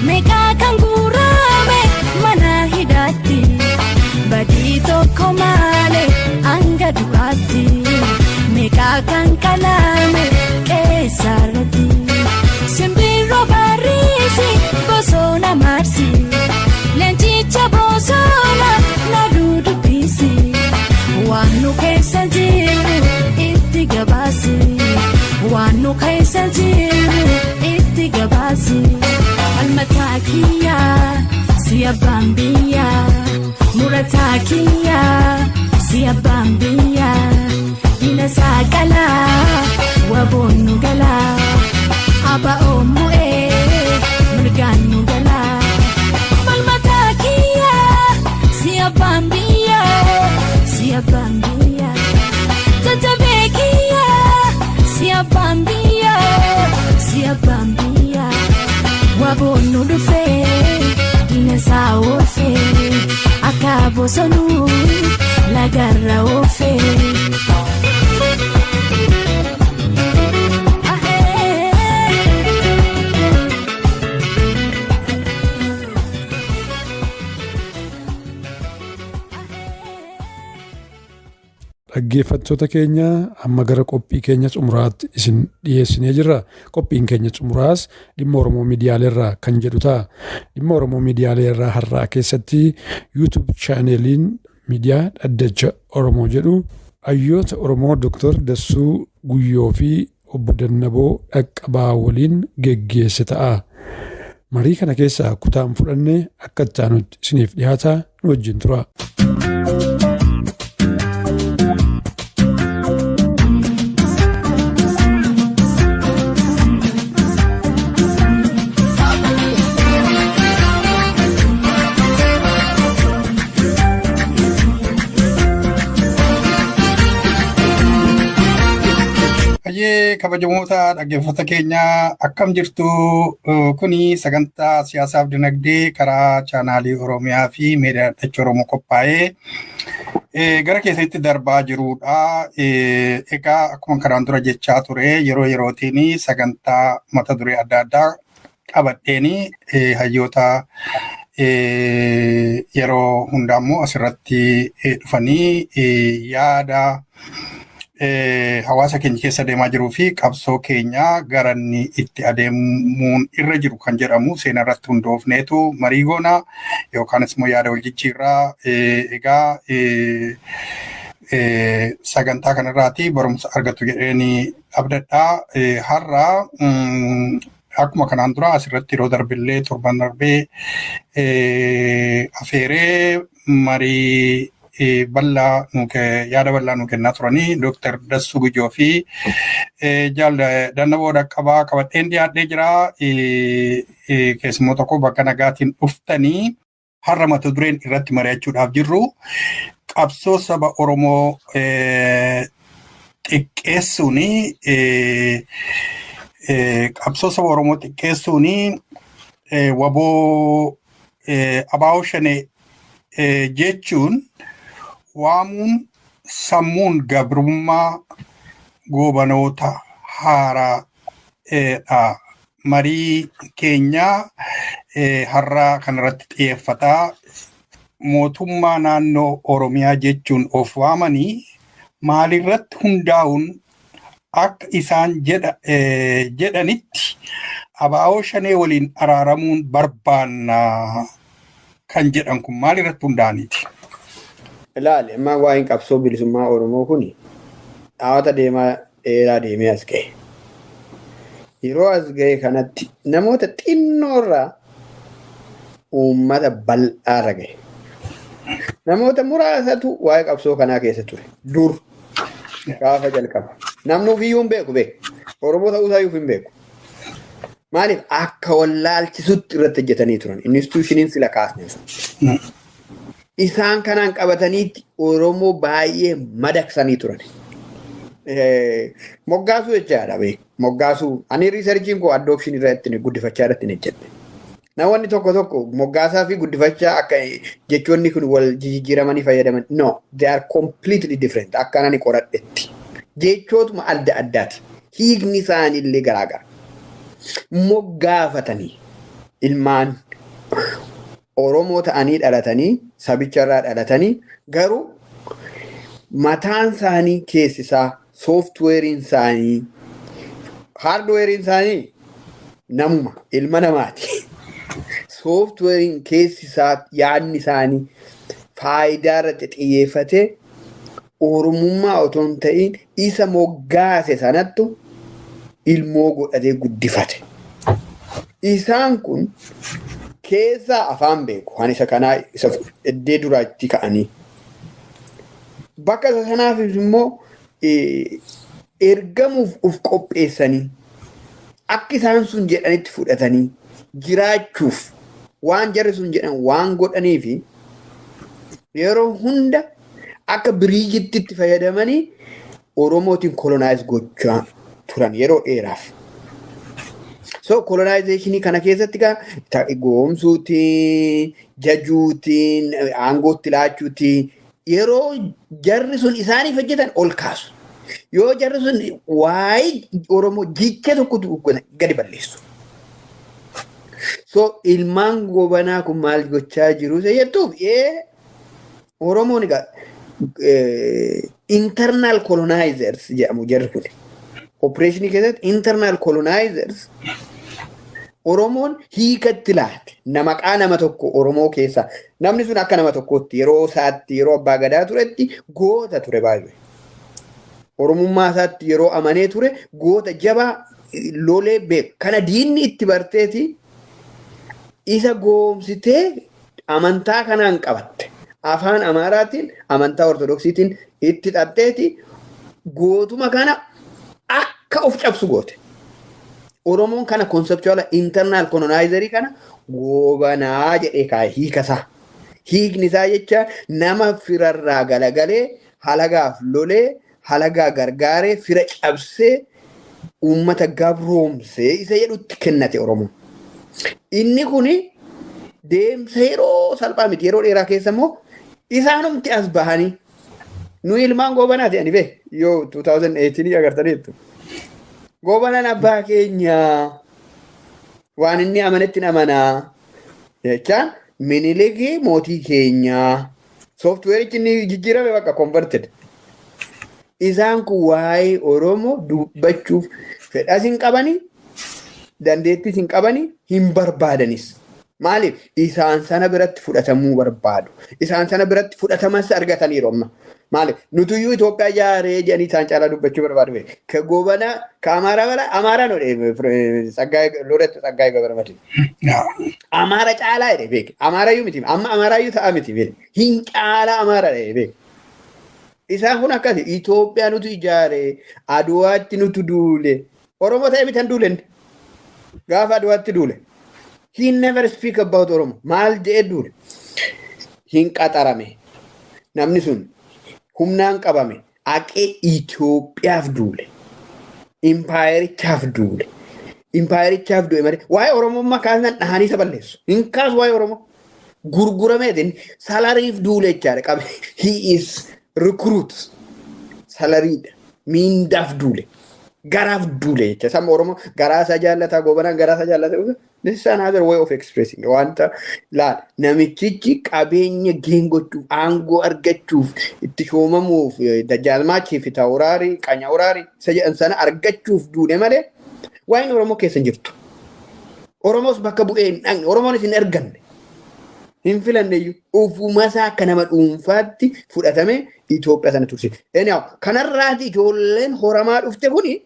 meeqaa kan guurame mana hidhaatti badii tokko malee hanga du'aatti meeqaa kan qalame qeessarratti simbirroo barriisi bosona marsi leencicha boo. abbaan biyyaa murataa kiyyaa si abbaan biyyaa diina saaqalaa waboon nu galaa aba'oon bu'ee mirgaan nu galaa falmataa kiyyaa si abbaan biyyaa si abbaan biyyaa jajjabee kiyyaa si abbaan biyyaa si abbaan biyyaa waboon nu dhufee diina isaa oofee akka bosonuu lagarra oofee. Dhaggeeffattoota keenya, amma gara qophii keenya xumuraatti isin dhiyeessinee jirra. Qophiin keenya xumuraas dhimma Oromoo miidiyaaleerraa kan jedhu ta'a. Dhimma Oromoo miidiyaaleerraa har'aa keessatti YouTube chaaneliin miidiyaa Dhaddacha Oromoo jedhu hayyoota Oromoo Dr. Dassuu Guyyoo fi Obbo Dannaboo Dhaqqabaa waliin geggeesse ta'a. Marii kana keessaa kutaan fudhanne akka itti aanutti isiniif dhiyaata, nu wajjin tura. Baay'ee kabajamoota dhaggeeffattoota keenyaa, akkam jirtu? Kuni sagantaa siyaasaaf dinagdee karaa chaanaalii Oromiyaa fi miidiyaa Dhaddacha Oromoo qophaa'ee gara keessatti darbaa jirudha. Egaa akkuma kanaan dura jechaa ture, yeroo yerootiin sagantaa mata duree adda addaa qabadheeni hayyoota yeroo hundaa immoo asirratti dhufanii yaada hawaasa keenya keessa deemaa jiruu fi qabsoo keenya gara inni itti adeemuun irra jiru kan jedhamu seenaa irratti hundoofneetu marii goona yookaanis immoo yaada wal jijjiirraa. Egaa sagantaa kanarraati barumsa argatu jedheeni abdadhaa. Har'a akkuma kanaan dura asirratti yeroo darbillee, torban darbee afeeree marii bal'aa nu yaada bal'aa nu kennaa turanii Dooktar Dassuu Gujoo fi Jaal Dannaboo Dhaqqabaa qabadheen dhiyaadhee jira. Keessummoo tokko bakka nagaatiin dhuftanii. Har'a mata dureen irratti mari'achuudhaaf jirru qabsoo saba Oromoo xiqqeessuun, qabsoo saba Oromoo xiqqeessuun waboo abaa'oo shanee jechuun waamuun sammuun gabrummaa goobanoota haaraadha. Marii keenya har'a kanarratti xiyyeeffataa. Mootummaa naannoo Oromiyaa jechuun of waamanii maalirratti hundaa'uun akka isaan jedhanitti abaa'oo shanee waliin araaramuun barbaanna kan jedhan kun maalirratti hundaa'aniiti? Ilaali, amma waa'een qabsoo bilisummaa Oromoo kun dhaabata deemaa dheeraa deemee as ga'e. Yeroo as ga'e kanatti namoota xinnoorraa uummata bal'aarra ga'e. Namoota muraasatu waa'ee qabsoo kanaa keessa ture. Dur gaafa jalqaba. Namni ofiiyyuu hin beeku beeku. Oromoo ta'uu isaa hin beeku. Maaliif akka wallaalchisutti irratti hojjetanii turan? Institutioniin sila kaasne sun. Isaan kanaan qabataniitti Oromoo baay'ee madaqsanii turan. Moggaasuu jechaadha beeku. Moggaasuu. Ani researchiin koo adoption irratti, guddifachaa irratti hin hojjedhe. Namoonni tokko tokko moggaasaa fi guddifachaa akka jechoonni kun wal jijjiiramanii fayyadaman. No, they are completely different. Akka ani qoradhetti. Jechootuma adda addaati. Hiikni isaanii illee garaagara. Moggaafatanii ilmaan Oromoo ta'anii dhalatanii, sabicharraa dhalatanii, garuu mataan isaanii keessisaa, softwareiin isaanii, hardwareiin isaanii namuma ilma namaati. Softwareiin keessisaa, yaadni isaanii faayidaa irratti xiyyeeffatee Oromummaa otoo hin ta'in isa moggaase sanattu ilmoo godhatee guddifate. Isaan kun Keessa afaan beeku waan isa kanaa isa iddee duraatti ka'anii. Bakka isa sanaaf immoo ergamuuf of qopheessanii akka isaan sun jedhanitti fudhatanii jiraachuuf waan jarri sun jedhan waan godhanii fi yeroo hunda akka bridge-itti itti fayyadamanii Oromootiin colonize gochaa turan yeroo dheeraaf. So colonization kana keessatti gaa goomsuutiin, jajuutiin, aangootti laachuutiin yeroo jarri sun isaaniif hojjetan ol kaasu. Yoo jarri sun waa'ee Oromoo jicha tokkotu gadi balleessu. So ilmaan Gobanaa kun maal gochaa jiru isa jettuuf, Oromoon egaa internal colonizers jedhamu jarri kun. Operation keessatti internal colonizers. Oromoon hiikatti laate maqaa nama tokko Oromoo keessaa namni sun akka nama tokkootti yeroo isaatti, yeroo abbaa gadaa turetti goota ture baay'ee. Oromummaa isaatti yeroo amanee ture, goota jabaa lolee beeku. Kana diinni itti barteeti isa goomsitee amantaa kanaan qabatte. Afaan Amaaraatiin, amantaa Ortodoksiitiin itti xaxxeeti gootuma kana akka of cabsu goote. Oromoon kana conceptual internal colonizer kana Goobanaa jedhee kaa'e hiikasaa. Hiikni isaa jecha nama firarraa galagalee, halagaaf lolee, halagaa gargaaree, fira cabsee, uummata gabroomsee isa jedhutti kennate Oromoon. Inni kuni deemsa yeroo salphaa miti. Yeroo dheeraa keessa immoo isaanumti as bahanii nu ilmaan Goobanaati ani bee yoo 2018 agartaniittu. Goobanaan abbaa keenya, waan inni amanetti amanaa jechaan, Minilikii mootii keenyaa, software-ichi inni jijjiirame bakka converted. Isaan kun waa'ee Oromoo dubbachuuf fedhas hin qabanii, dandeettis hin qabanii, hin barbaadanis. Maaliif? Isaan sana biratti fudhatamuu barbaadu. Isaan sana biratti fudhatamas argataniiru amma. Maaliif? Nutuyyuu Itoophiyaa ijaaree jedhanii isaan caalaa dubbachuu barbaadu. Ka Goobanaa, ka Amaaraa bala, Amaaraa no Tsaggaayee, Looreet Tsaggaayee Gabramadiin. Amaara caalaa jedhee beeke. Amaarayyuu miti. Amma Amaaraayyuu ta'a miti beeke. Hin caalaa Amaara jedhee beeke. Isaan kun akkasi Itoophiyaa nutu ijaare, Aduwaatti nutu duule. Oromoo ta'e mitan duulen. Gaafa Aduwaatti duule. He never speak about Oromo. Maal jedhee duule? Hin qaxarame. Namni sun humnaan qabame. Aqee Itoophiyaaf duule. Impaayerichaaf duule. Impaayerichaaf du'e malee waa'ee Oromummaa kaasan dhahanii isa balleessu. Hin kaasu waa'ee Oromoo. Gurgurameetiin salary-f duule jechaadha qabe. He is recruit. Salary-dha. Miindaaf duule. Garaaf duule jecha. Sabni Oromoo garaa isaa jaallataa, Goobanaan garaa isaa jaallata. This is another way of expressing. Wanta laal, namichichi qabeenya geengochuuf, aangoo argachuuf, itti shoomamuuf, dajjaalmaachii fi taawuraarii, qanyaawuraarii isa jedhan sana argachuuf duule malee waa'een Oromoo keessa hin jirtu. Oromoos bakka bu'ee hin dhaqne. Oromoonis hin arganne. Hin filanne iyyuu. Ufuma isaa akka nama dhuunfaatti fudhatame Itoophiyaa sana tursiise. Anyhow, kanarraati ijoolleen horamaa dhufte kuni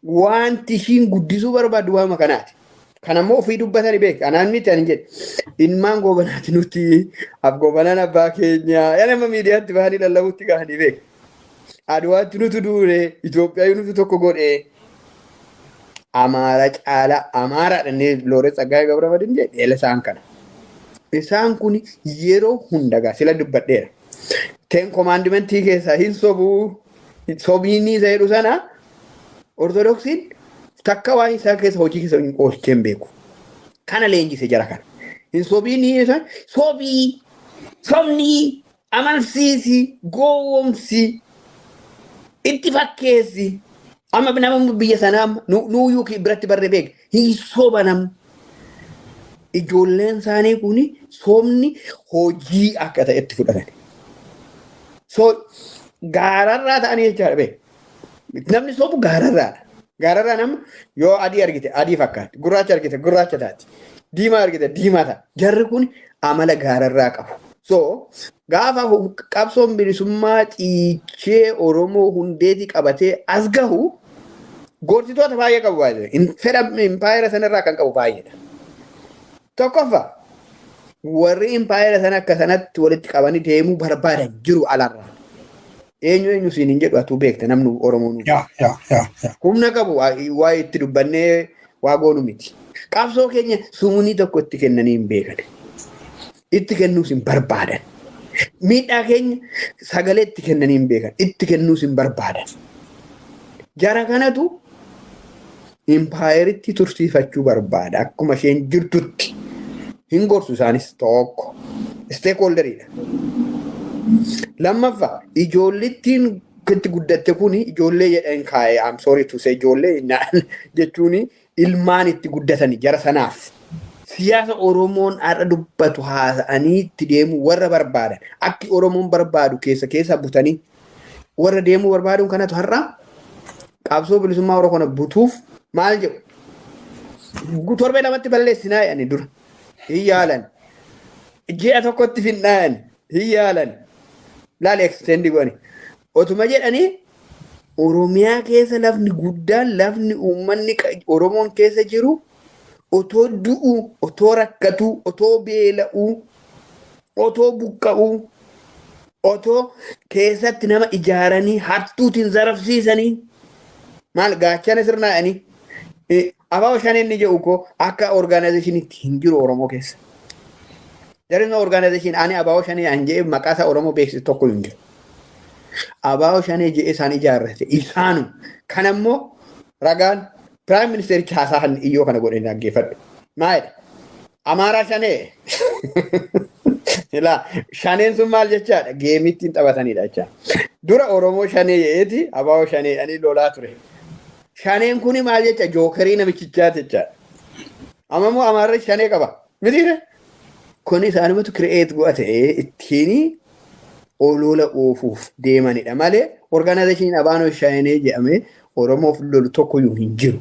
wanti ishiin guddisuu barbaaddu waama kanaati. Kanammoo ofii dubbatanii beek. Anaan miti ani jedhe. Ilmaan Goobanaati nuti. Af Goobanaan abbaa keenya. Yaa nama miidiyaatti bahanii lallabuutti gahanii beek. Aduwaatti nutu duule. Itoophiyaa nutu tokko godhe. Amaara caalaa Amaaraadha inni Looreet Tsaggaayee Gabramadiin jedhe eela isaan kana. Isaan kun yeroo hunda gaa sila dubbadheera. Ten Commandment-ii keessaa hin sobuu, sobiinii isa jedhu sana Ortodoksiin takka waan isaa keessa hojii keessa hin oolchee hin beeku. Kana leenjise jara kana. Hin sobiinii isa sobii, sobnii, amansiisi, gowwomsi, itti fakkeessi. Amma nama biyya sanaa nuuyyuu biratti barree beek. Hin soba namni. Ijoolleen isaanii kun sobni hojii akka ta'etti fudhatan. So gaararraa ta'anii jechaadha beek. Namni sobu gaararraadha. Gaararraa nama yoo adii argite adii fakkaatti, gurraacha argite gurraacha taati, diimaa argite diimaa ta'a. Jarri kun amala gaararraa qabu. So gaafa qabsoon bilisummaa ciichee Oromoo hundeeti qabatee as gahu gorsitoota baay'ee qabu baay'ee. Fedha impaayera sanarraa kan qabu baay'eedha. Tokkoffaa, warri impaayera sana akka sanatti walitti qabanii deemuu barbaadan jiru alarraa. Eenyu eenyu siin hin jedhu, atuu beekta, namni Oromoo nuuf. Yaa yaa yaa yaa. Humna qabu waa itti dubbannee waa goonu miti. Qabsoo keenya sumunii tokko itti kennanii hin beekan. Itti kennuus hin barbaadan. Miidhaa keenya sagalee itti kennanii hin beekan. Itti kennuus hin barbaadan. Jara kanatu impaayeritti tursiifachuu barbaada. Akkuma isheen jirtutti. Hin gorsu isaanis tokko. Stakeholderiidha. Lammaffaa, ijoollittiin itti guddatte kuni ijoollee jedhan kaa'e, I'm sorry to say, ijoollee jechuun ilmaan itti guddatani jara sanaaf. Siyaasa Oromoon har'a dubbatu haasa'anii itti deemuu warra barbaadan, akki Oromoon barbaadu keessa keessa butanii warra deemuu barbaaduun kanatu har'a qabsoo bilisummaa Oromoo kana butuuf maal jedhu? Torbee 2tti balleessinaa jedhani dura. Hin yaalan. Ji'a tokkotti finnaa jedhani. Hin yaalan. Laali, extend godhani. Otuma jedhanii Oromiyaa keessa lafni guddaan, lafni uummanni Oromoon keessa jiru otoo du'u, otoo rakkatu, otoo beela'u, otoo buqqa'u, otoo keessatti nama ijaaranii hattuutiin zarafsiisanii, maal gaachana sirnaa'anii, abaaboo shaneen ni jedhu koo akka organizationitti hin jiru Oromoo keessa. There is no organization ani abaaboo shanee an jedhee maqaa isaa Oromoo beeksisu tokko hin jiru. Abaaboo shanee jedhee isaan ijaarrate isaanu. Kan ammoo ragaan prime ministericha haasaa iyyoo kana godhee dhaggeeffadhu. Maalidha? Amaaraa shanee. Ilaa, shaneen sun maal jechaadha? Gameii ittiin taphatanidha jecha. Dura Oromoo shanee jedheeti abaaboo shanee ani lolaa ture. Shaneen kuni maal jecha? Jokerii namichichaati jechaadha. Amma immoo Amaarri shanee qaba. Mitiire? Kun isaanumatu create godhate ittiin olola oofuuf deemanidha malee organizationiin abaanoo shanee jedhamee Oromoof lolu tokkoyyuu hin jiru.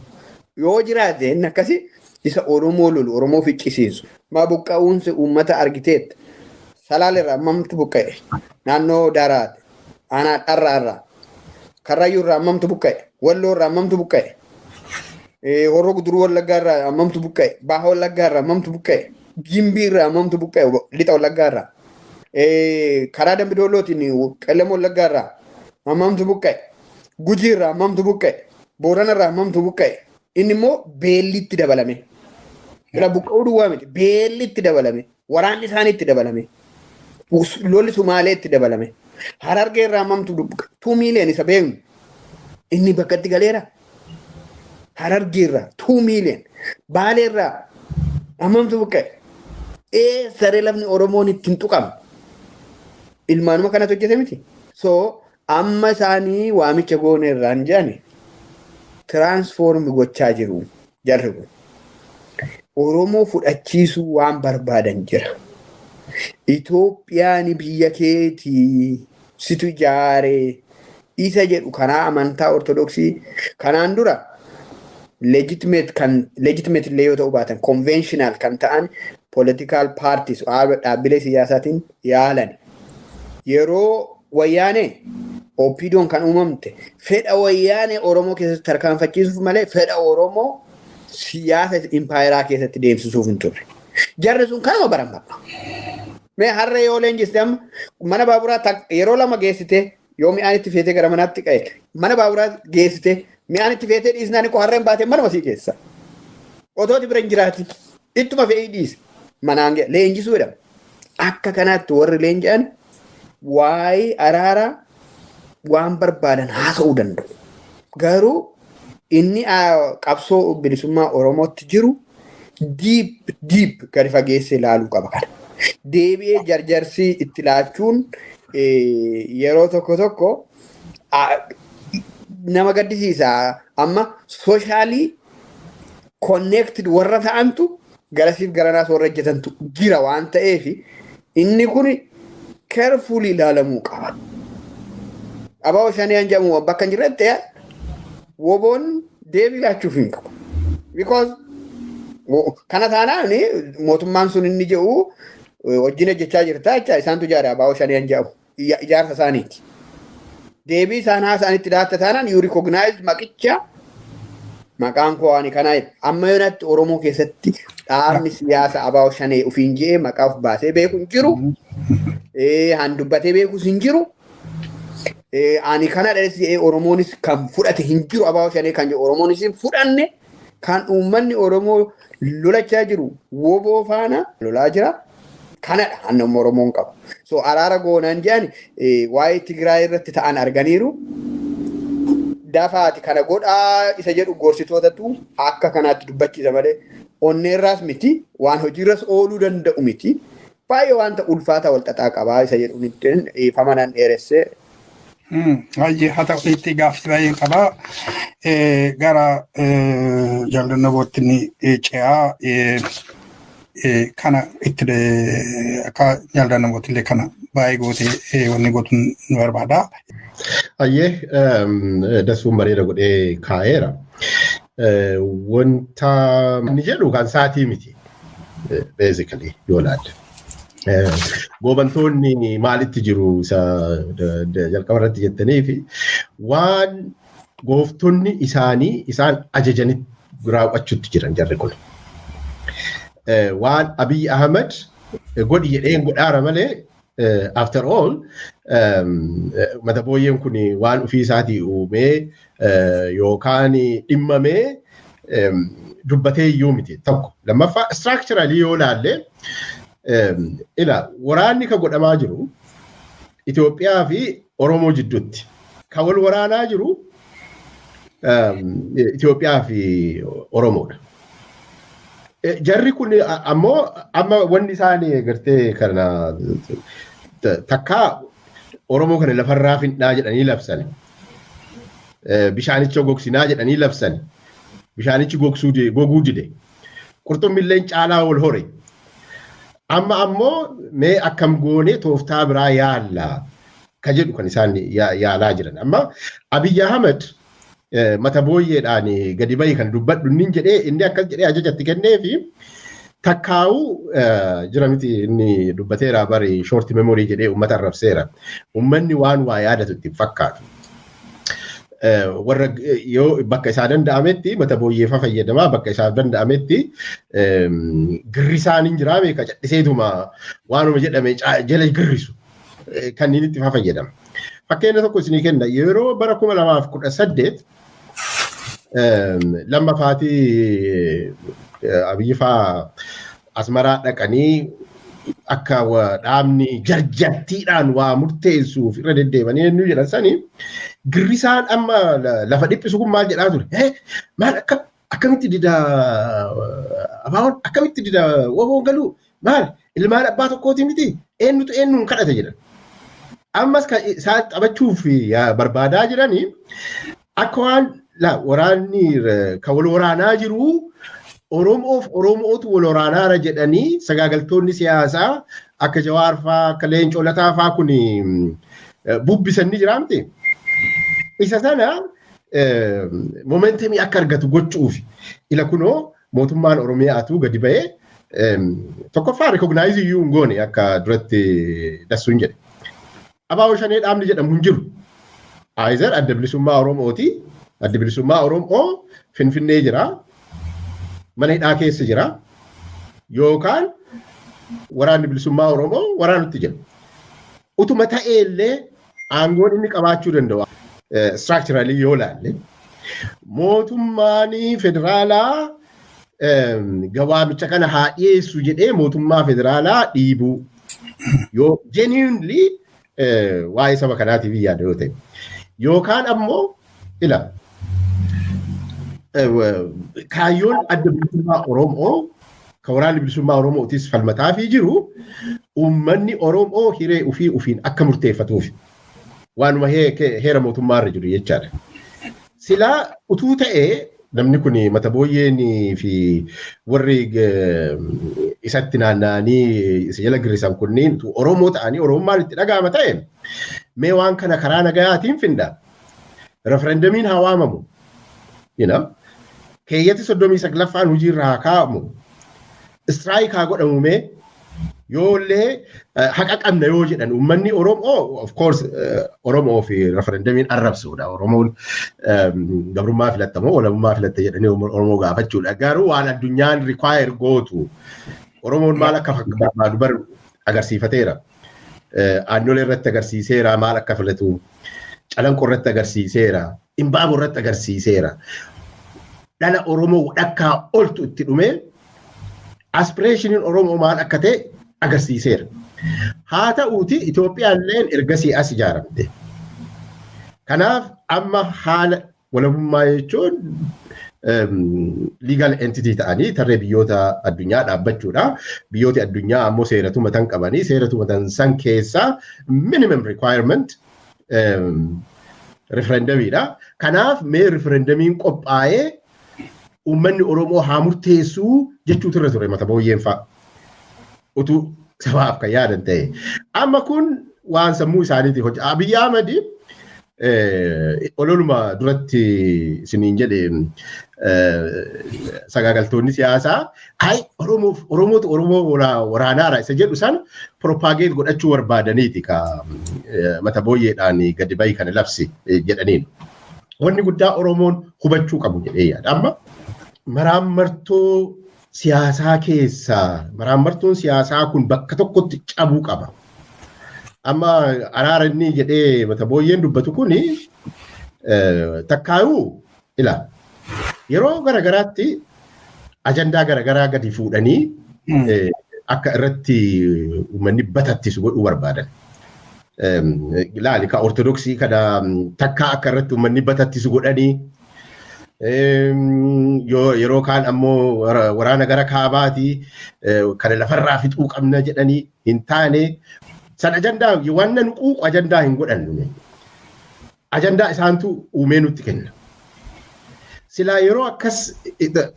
Yoo jiraate inni akkasi isa Oromoo lolu, Oromoo ficcisiisu. Maa buqqa'uunsi uummata argiteetta. Salaalirraa hammamtu buqqa'e? Naannoo Daraate, aanaa Dharraarraa, Karrayyuurraa hammamtu buqqa'e? Walloorraa hammamtu buqqa'e? Horroo Guduruu Wallaggaarraa hammamtu buqqa'e? Baha Wallaggaarraa hammamtu buqqa'e? Gimbiirraa hammamtu buqqa'e? Lixa Wallaggaarraa. Karaa Dambidollootiin Qellem Wallaggaarraa hammamtu buqqa'e? Gujiirraa hammamtu buqqa'e? Booranarraa hammamtu buqqa'e? Inni immoo beellitti dabalame. Bira buqqa'uu duwwaa miti. Beelli itti dabalame. Waraanni isaanii itti dabalame. Lolli Sumaalee itti dabalame. Harargee irraa hammamtu buqqa'e? 2 million isa beeknu. Inni bakka itti galeera. Harargee irraa 2 million. Baalee irraa hammamtu buqqa'e? Eessaree lafni Oromoon ittiin tuqame? Ilmaanuma kanatu hojjete miti. So amma isaanii waamicha goone irraan jedhani transform gochaa jiru jarri kun. Oromoo fudhachiisuu waan barbaadan jira. Itoophiyaan biyya keetii, situ ijaare isa jedhu karaa amantaa Ortodoksii kanaan dura legitimate, kan legitimate illee yoo ta'u baatan conventional kan ta'an political parties, dhaabbilee siyaasaatiin yaalan. Yeroo Wayyaanee OPDOn kan uumamte fedha Wayyaanee Oromoo keessatti tarkaanfachiisuuf malee fedha Oromoo siyaasa impaayeraa keessatti deemsisuuf hin turre. Jarri sun kanuma baran bakka. Mee harree yoo leenjiste, amma mana baaburaa yeroo lama geessite, yoo mi'aan itti feetee gara manaatti qa'e, mana baaburaa geessite mi'aan itti feetee dhiisnaan koo harreen baatee manuma sii geessa. Otooti bira hin jiraatin ittuma fe'ii dhiise manaan leenjisuu jedhama. Akka kanaatti warri leenji'an waa'ee araaraa waan barbaadan haasa'uu danda'u. Garuu inni qabsoo bilisummaa Oromootti jiru deep deep gadi fageessee ilaaluu qaba kana. Deebi'ee jarjarsii itti laachuun yeroo tokko tokko nama gaddisiisa. Amma socially connected warra ta'antu garasiif garanaas warra hojjetantu jira waan ta'eef inni kun carefully ilaalamuu qaba. Abaaboo shanee jedhamu bakka hin jirretti WBOn deebii laachuuf hin qabu. Because kana taanaan mootummaan sun inni jedhu wajjin hojjechaa jirta jecha, isaantu ijaare abaaboo shanee jedhamu ijaarsa isaaniiti. Deebii isaan haasa'anitti laatta taanaan you recognize maqicha, maqaan koo ani kana amma yoonatti Oromoo keessatti Dhaabni siyaasa ABO Shanee ofiin je'ee maqaa of baasee beeku hin jiru. Han dubbatee beekus hin jiru. Ani kana dhees jedhee Oromoonis kan fudhate hin jiru ABO Shanee kan jedhu Oromoonis hin fudhanne kan uummanni Oromoo lolachaa jiru woboo faana lolaa jira. Kanadha hanna Oromoon qabu. So araara goonaan jedhan waa'ee Tigraay irratti ta'an arganiiru. Dafaati kana godhaa isa jedhu gorsitootatu akka kanaatti dubbachiisa malee onneerraas miti waan hojiirras ooluu danda'u miti. Baay'ee wanta ulfaata wal xaxaa qabaa isa jedhu dhiifama nan dheeressee. Baay'ee haa ta'u itti gaaffii baay'een qabaa. Gara jaalannabootti ni ce'aa. Kana itti akka jaalannabootti illee kana baay'ee gootee wanni gootu nu barbaada. Ayyee dasuun bareeda godhee kaa'eera. Wanta inni jedhu kan saatii miti. Basically yoo ilaalle. Goobantoonni maalitti jiru isa jalqaba irratti jettanii fi waan gooftonni isaanii isaan ajajanitti raawwachuutti jiran jarri kun. Waan Abiy Ahmed godhi jedheen godhaara malee, after all mata booyyeen kun waan ofii isaatii uumee yookaan dhimmamee dubbatee iyyuu miti tokko. Lammaffaa, structurally yoo ilaalle, ila waraanni ka godhamaa jiru Itoophiyaa fi Oromoo jidduutti. Ka wal waraanaa jiru Itoophiyaa fi Oromoodha. Jarri kun ammoo amma wanni isaan gartee kana takkaa Oromoo kana lafarraa findhaa jedhanii labsan. Bishaanicha gogsinaa jedhanii labsan. Bishaanichi goguu dide. Qurxummilleen caalaa wal hore. Amma ammoo mee akkam goonee tooftaa biraa yaalla ka jedhu kan isaan yaalaa jiran. Amma Abiyyi Ahmed mata booyyeedhaan gadi bahi kan dubbadhu inni jedhee, inni akkas jedhee ajajatti kennee fi takkaa'uu jira miti. Inni dubbateera bari, short memory jedhee uummata arrabseera. Uummanni waan waa yaadatu itti fakkaatu. Warra yoo bakka isaa danda'ametti mata booyyeefa fayyadamaa, bakka isaaf danda'ametti girrisaan hin jiraa beeka, cadhiseetuma waanuma jedhame jala girrisu kanneen itti fayyadama. Fakkeenya tokko isinii kenna. Yeroo bara 2018 lammafaatii Abiyyi faa Asmaraa dhaqanii akka dhaabni jarjartiidhaan waa murteessuuf irra deddeebanii eenyu jedhan sanii, girrisaan amma lafa dhiphisu kun maal jedhaa ture? Maal akka akkamitti dida ABOn, akkamitti dida WBOn galuu, maal ilmaan abbaa tokkooti miti, eenyutu eenyuun kadhate jedhan. Ammas kan isaan taphachuuf barbaadaa jiranii akka waan waraanni kan wal waraanaa jiru Oromoof Oromootu wal waraanaara jedhanii sagaagaltoonni siyaasaa akka Jawaar faa, akka Leencoo Lataa faa kun bubbisan ni jira miti. Isa sana momentumii akka argatu gochuuf ila kunoo mootummaan Oromiyaatu gadi ba'ee tokkoffaa recognize iyyuu hin goone akka duratti dassuun jedhe. ABO Shanee dhaabni jedhamu hin jiru. Either Adda Bilisummaa Oromooti. Adda Bilisummaa Oromoo Finfinnee jira. Mana hidhaa keessa jira. Yookaan Waraanni Bilisummaa Oromoo waraanutti jira. Utuma ta'ee illee aangoon inni qabaachuu danda'u structurally yoo ilaalle, mootummaan federaalaa gawaamicha kana haa dhiyeessu jedhee mootummaa federaalaa dhiibuu yoo genuinely waa'ee saba kanaatiif yaada yoo ta'e, yookaan ammoo ila kaayyoon Adda Bilisummaa Oromoo kan Waraanni Bilisummaa Oromootis falmataafii jiru uummanni Oromoo hiree ofii ofiin akka murteeffatuuf waanuma heera mootummaa irra jiru jechaadha. Silaa utuu ta'ee namni kun mata booyyeen fi warri isatti naanna'anii isa jala girrisan kunniin utuu Oromoo ta'anii Oromummaan itti dhaga'ama ta'e, mee waan kana karaa nagayaatiin finda. Referendumiin haa waamamu. Keeyyatti 39ffaan hojiirra haa kaa'amu. Strike haa godhamu mee. Yoollee haqa qabna yoo jedhan uummanni Oromoo of course Oromoo fi referendamiin arrabsuudha. Oromoon gabrummaa filatta moo walabummaa filatta jedhanii Oromoo gaafachuudha. Garuu waan addunyaan require gootu Oromoon maal akka barbaadu bar agarsiifateera. Aannolee irratti agarsiiseera maal akka filatu. Calanqoo irratti agarsiiseera. Imbaaboo irratti agarsiiseera. Dhala Oromoo dhakkaa oltu itti dhumee aspirationiin Oromoo maal akka ta'e agarsiiseera. Haa ta'uuti Itoophiyaalleen ergasii as ijaaramte. Kanaaf amma haala walabummaa jechuun legal entity ta'anii tarree biyyoota addunyaa dhaabbachuudha. Biyyooti addunyaa ammoo seera tumatan qabanii seera tumatan san keessaa minimum requirement referendumiidha. Kanaaf mee referendumiin qophaa'ee uummanni Oromoo haa murteessuu jechuutu irra ture mata booyyeen fa'a. Utuu sabaaf kan yaadan ta'e. Amma kun waan sammuu isaaniitiif hojjeta. Abiyyi Ahmad ololuma duratti isiniin jedhe sagaagaltoonni siyaasaa ay Oromoof Oromootu Oromoo waraanaara isa jedhu san propagate godhachuu barbaadaniiti ka mata booyyeedhaan gadi bahi kana labsi jedhaniin. Wanni guddaa Oromoon hubachuu qabu jedhee yaada. Amma maraammartoo siyaasaa keessaa maraammartoon siyaasaa kun bakka tokkotti cabuu qaba. Amma araara inni jedhee mata booyyeen dubbatu kuni takkaayuu ila yeroo garagaraatti ajandaa garagaraa gadi fuudhanii akka irratti uummanni batattisu godhuu barbaadan. Ilaali ka ortodoksii kana takkaa akka irratti uummanni batattisu godhanii yeroo kaan ammoo waraana gara kaabaati kana lafarraa fixuu qabna jedhanii hin taane san ajandaa wanna nu quuqu ajandaa hin godhannu. Ajandaa isaantu uumee nutti kenna. Silaa yeroo akkas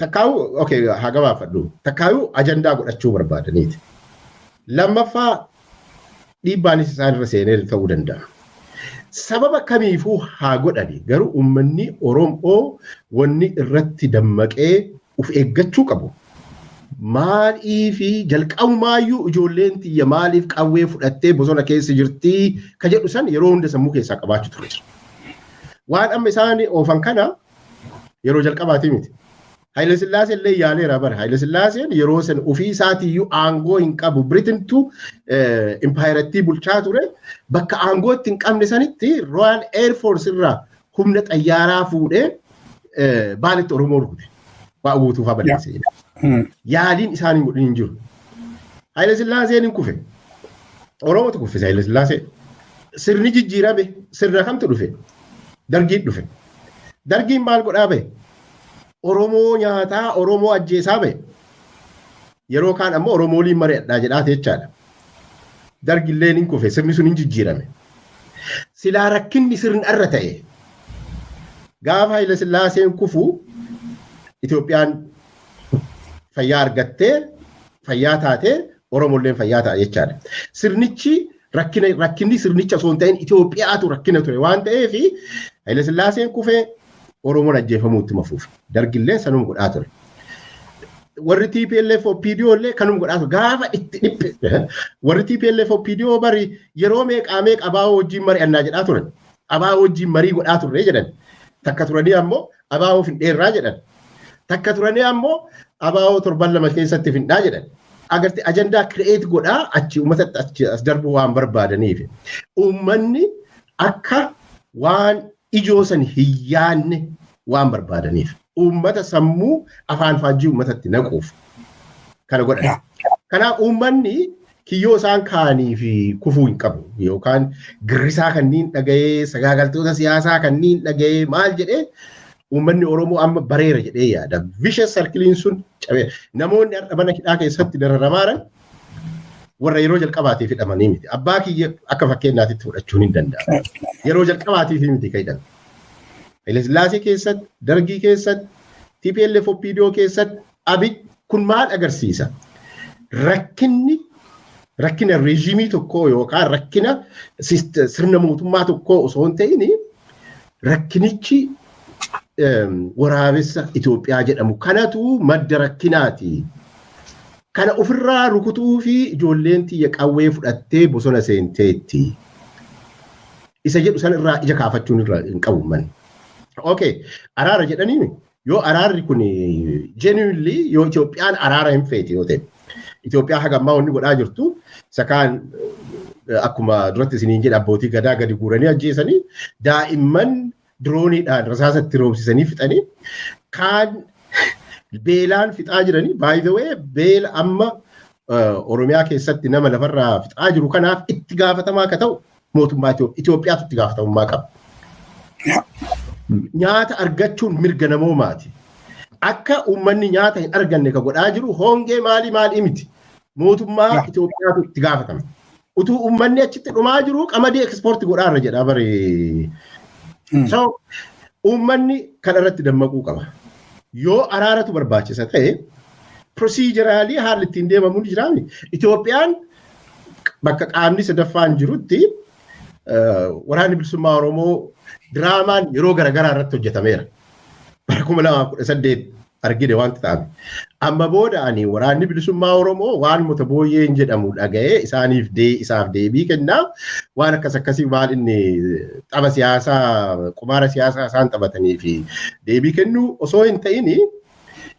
takkaa'u okay haa gabaafadhu takkaa'u ajandaa godhachuu barbaadaniiti. Lammaffaa dhiibbaanis isaan irra seenee ta'uu danda'a. Sababa kamiifuu haa godhani garuu uummanni Oromoo wanni irratti dammaqee of eeggachuu qabu. Maalii fi jalqabumaayyuu ijoolleen tiyya maaliif qawwee fudhattee bosona keessa jirtii ka jedhu san yeroo hunda sammuu keessaa qabaachuu ture jira. Waan amma isaan oofan kana yeroo jalqabaatii miti. Haayile Sillaasee illee yaaleera bara. Haayile Sillaaseen yeroo san ofii isaatiiyyuu aangoo hin qabu. Biritintu impaayirattii bulchaa ture. Bakka aangoo itti hin qabne sanitti Royal Air Force irraa humna xayyaaraa fuudhee baaletti Oromoo rukute. Waa guutuufaa balleesse. Yaaliin isaan hin godhin hin jiru. Haayile Sillaaseen hin kufe. Oromootu kuffise Haayile Sillaasee. Sirni jijjiirame sirna kamtu dhufe? Dargiin dhufe. Dargiin maal godhaa bahe? Oromoo nyaataa, Oromoo ajjeesaa bahe. Yeroo kaan ammoo Oromooliin mari'adhaa jedhaate jechaadha. Dargilleen hin kufe, sirni sun hin jijjiirame. Silaa rakkinni sirni irra ta'e gaafa Haayile Sillaaseen kufu Itoophiyaan fayyaa argattee fayyaa taatee Oromolleen fayyaa ta'a jechaadha. Sirnichi rakkinni sirnicha osoo hin ta'in Itoophiyaatu rakkina ture waan ta'eef Haayile Sillaaseen kufee Oromoon ajjeefamuu itti mafuuf. Dargilleen sanuma godhaa ture. Warri TPLF OPDO illee kanuma godhaa ture. Gaafa itti dhiphe warri TPLF OPDO bari yeroo meeqaa meeqa ABO wajjin mari'annaa jedhaa turan. ABO wajjin marii godhaa turre jedhan. Takka turanii ammoo ABO findheerraa jedhan. Takka turanii ammoo ABO torban 2 keessatti findhaa jedhan. Agartee ajandaa create godhaa achi uummatatti achi as darbuu waan barbaadaniif. Uummanni akka waan ijoo san hin yaanne waan barbaadaniif. Uummata sammuu afaan faajjii uummatatti naquuf kana godhan. Kanaaf uummanni kiyyoo isaan kaanii fi kufuu hin qabu yookaan girrisaa kanneen dhaga'ee sagaagaltoota siyaasaa kanneen dhaga'ee maal jedhee uummanni Oromoo amma bareera jedhee yaada. Vicious circleiin sun cabee namoonni har'a mana hidhaa keessatti dararamaa warra yeroo jalqabaatiif hidhamanii miti. Abbaa kiyya akka fakkeenyaatitti fudhachuun hin danda'amu. Yeroo jalqabaatiif miti kan hidhame. Haile Sillaasee keessatti, Dargii keessatti, TPLF OPDO keessatti Abiy kun maal agarsiisa? Rakkinni rakkina reejimii tokkoo yookaan rakkina sirna mootummaa tokkoo osoo hin ta'in rakkinichi waraabessa Itoophiyaa jedhamu kanatu madda rakkinaati. Kana ofirraa rukutuu fi ijoolleen tiyya qawwee fudhattee bosona seenteetti. Isa jedhu san irraa ija kaafachuun irraa hin qabu manni. Okay, araara jedhanii yoo araarri kun genuinely yoo Itoophiyaan araara hin feete yoo ta'e, Itoophiyaa haga ammaa wanni godhaa jirtu isa kaan akkuma duratti isiniin jedhe abbootii gadaa gadi guuranii ajjeesanii, daa'imman dirooniidhaan rasaasa itti roobsisanii fixanii, kaan beelaan fixaa jiranii. By the way, beela amma Oromiyaa keessatti nama lafarraa fixaa jiru kanaaf itti gaafatamaa akka ta'u mootummaa Itoophiyaatu itti gaafatamummaa qaba. Nyaata argachuun mirga namoomaati. Akka uummanni nyaata hin arganne ka godhaa jiru hongee maalii maalii miti. Mootummaa Itoophiyaatu itti gaafatama. Utuu uummanni achitti dhumaa jiru qamadii export godhaarra jedha bare. So uummanni kana irratti dammaquu qaba. Yoo araaratu barbaachisa ta'e, procedurally haalli ittiin deemamu ni jiraami. Itoophiyaan bakka qaamni sadaffaan jirutti Waraanni Bilisummaa Oromoo diraamaan yeroo garaagaraa irratti hojjetameera. Bara 2018 argine wanti ta'ame. Amma booda ani Waraanni Bilisummaa Oromoo waan mata booyyeen jedhamu dhaga'ee isaaniif dee isaaf deebii kennaa, waan akkas akkasii, waan inni tapha siyaasaa, qumaara siyaasaa isaan taphatanii fi deebii kennuu osoo hin ta'ini,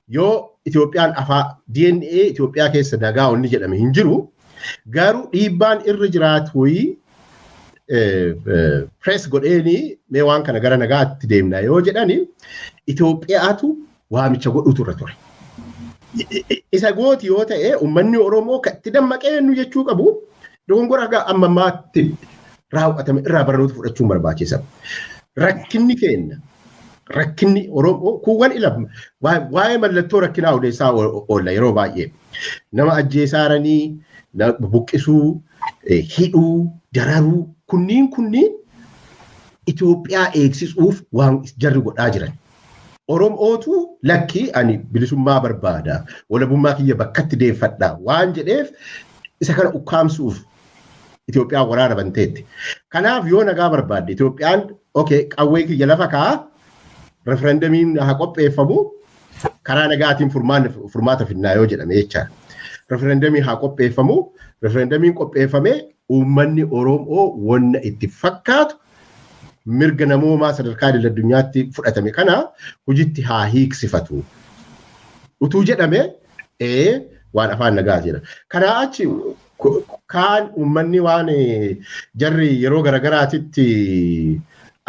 yoo Itoophiyaan afaa DNA Itoophiyaa keessa nagaa wanni jedhame hin jiru, garuu dhiibbaan irra jiraatu wayii press godheeni mee waan kana gara nagaatti deemna yoo jedhani, Itoophiyaatu waamicha godhutu irra ture. Isa gooti yoo ta'e, uummanni Oromoo kan itti dammaqee nu jechuu qabu, dogongora haga amma ammaatti raawwatame irraa barnoota fudhachuun barbaachisa. Rakkinni keenya, rakkinni Oromoo kuuwwan ila waa'ee mallattoo rakkinaa odeessaa oolla yeroo baay'ee. Nama ajjeesaaranii, buqqisuu, hidhuu, dararuu, kunniin kunniin Itoophiyaa eegsisuuf waan jarri godhaa jiran. Oromootu lakkii ani bilisummaa barbaada, walabummaa kiyya bakkatti deeffadha waan jedheef, isa kana ukkaamsuuf Itoophiyaan waraana banteetti. Kanaaf yoo nagaa barbaadde Itoophiyaan, okay, qawwee kiyya lafa kaa, referendamiin haa qopheeffamu, karaa nagaatiin furmaata finnaa yoo jedhame jechaadha. Referendamii haa qopheeffamu, referendamiin qopheeffamee uummanni Oromoo wanna itti fakkaatu mirga namoomaa sadarkaa idil addunyaatti fudhatame kana hojiitti haa hiiksifatu. Utuu jedhame ee waan afaan nagaa jedha. Kanaa achi kaan uummanni waan jarri yeroo garagaraatitti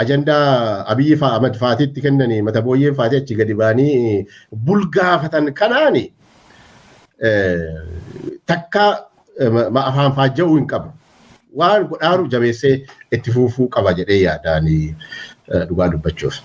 ajandaa Abiyyi fa'aa Ahmad fa'aatitti kennanii, mata booyyeen fa'aati achi gadi ba'anii bulgaafatan kanaani takka afaan faajja'uu hin qabu. Waan godhaaru jabeessee itti fufuu qaba jedhee yaadaanii dhugaa dubbachuuf.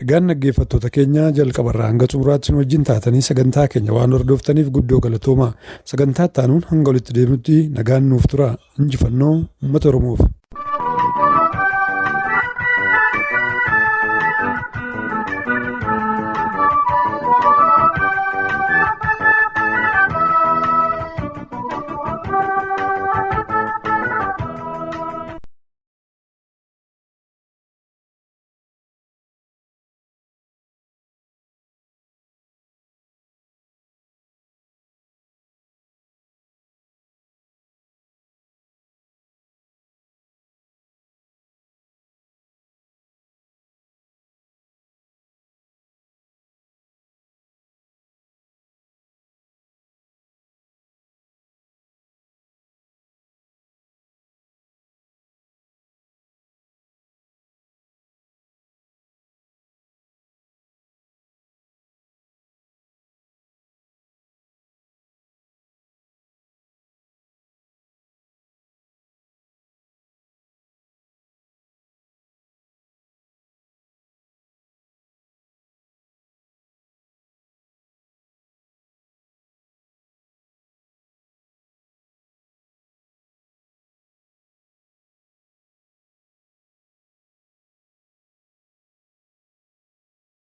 Egaan dhaggeeffattoota keenya, jalqabarraa hanga xumuraatti nu wajjin taatanii sagantaa keenya waan hordoftaniif guddoo galatooma. Sagantaa itti aanuun hanga walitti deemnutti nagaan nuuf tura. Injifannoo uummata Oromoof.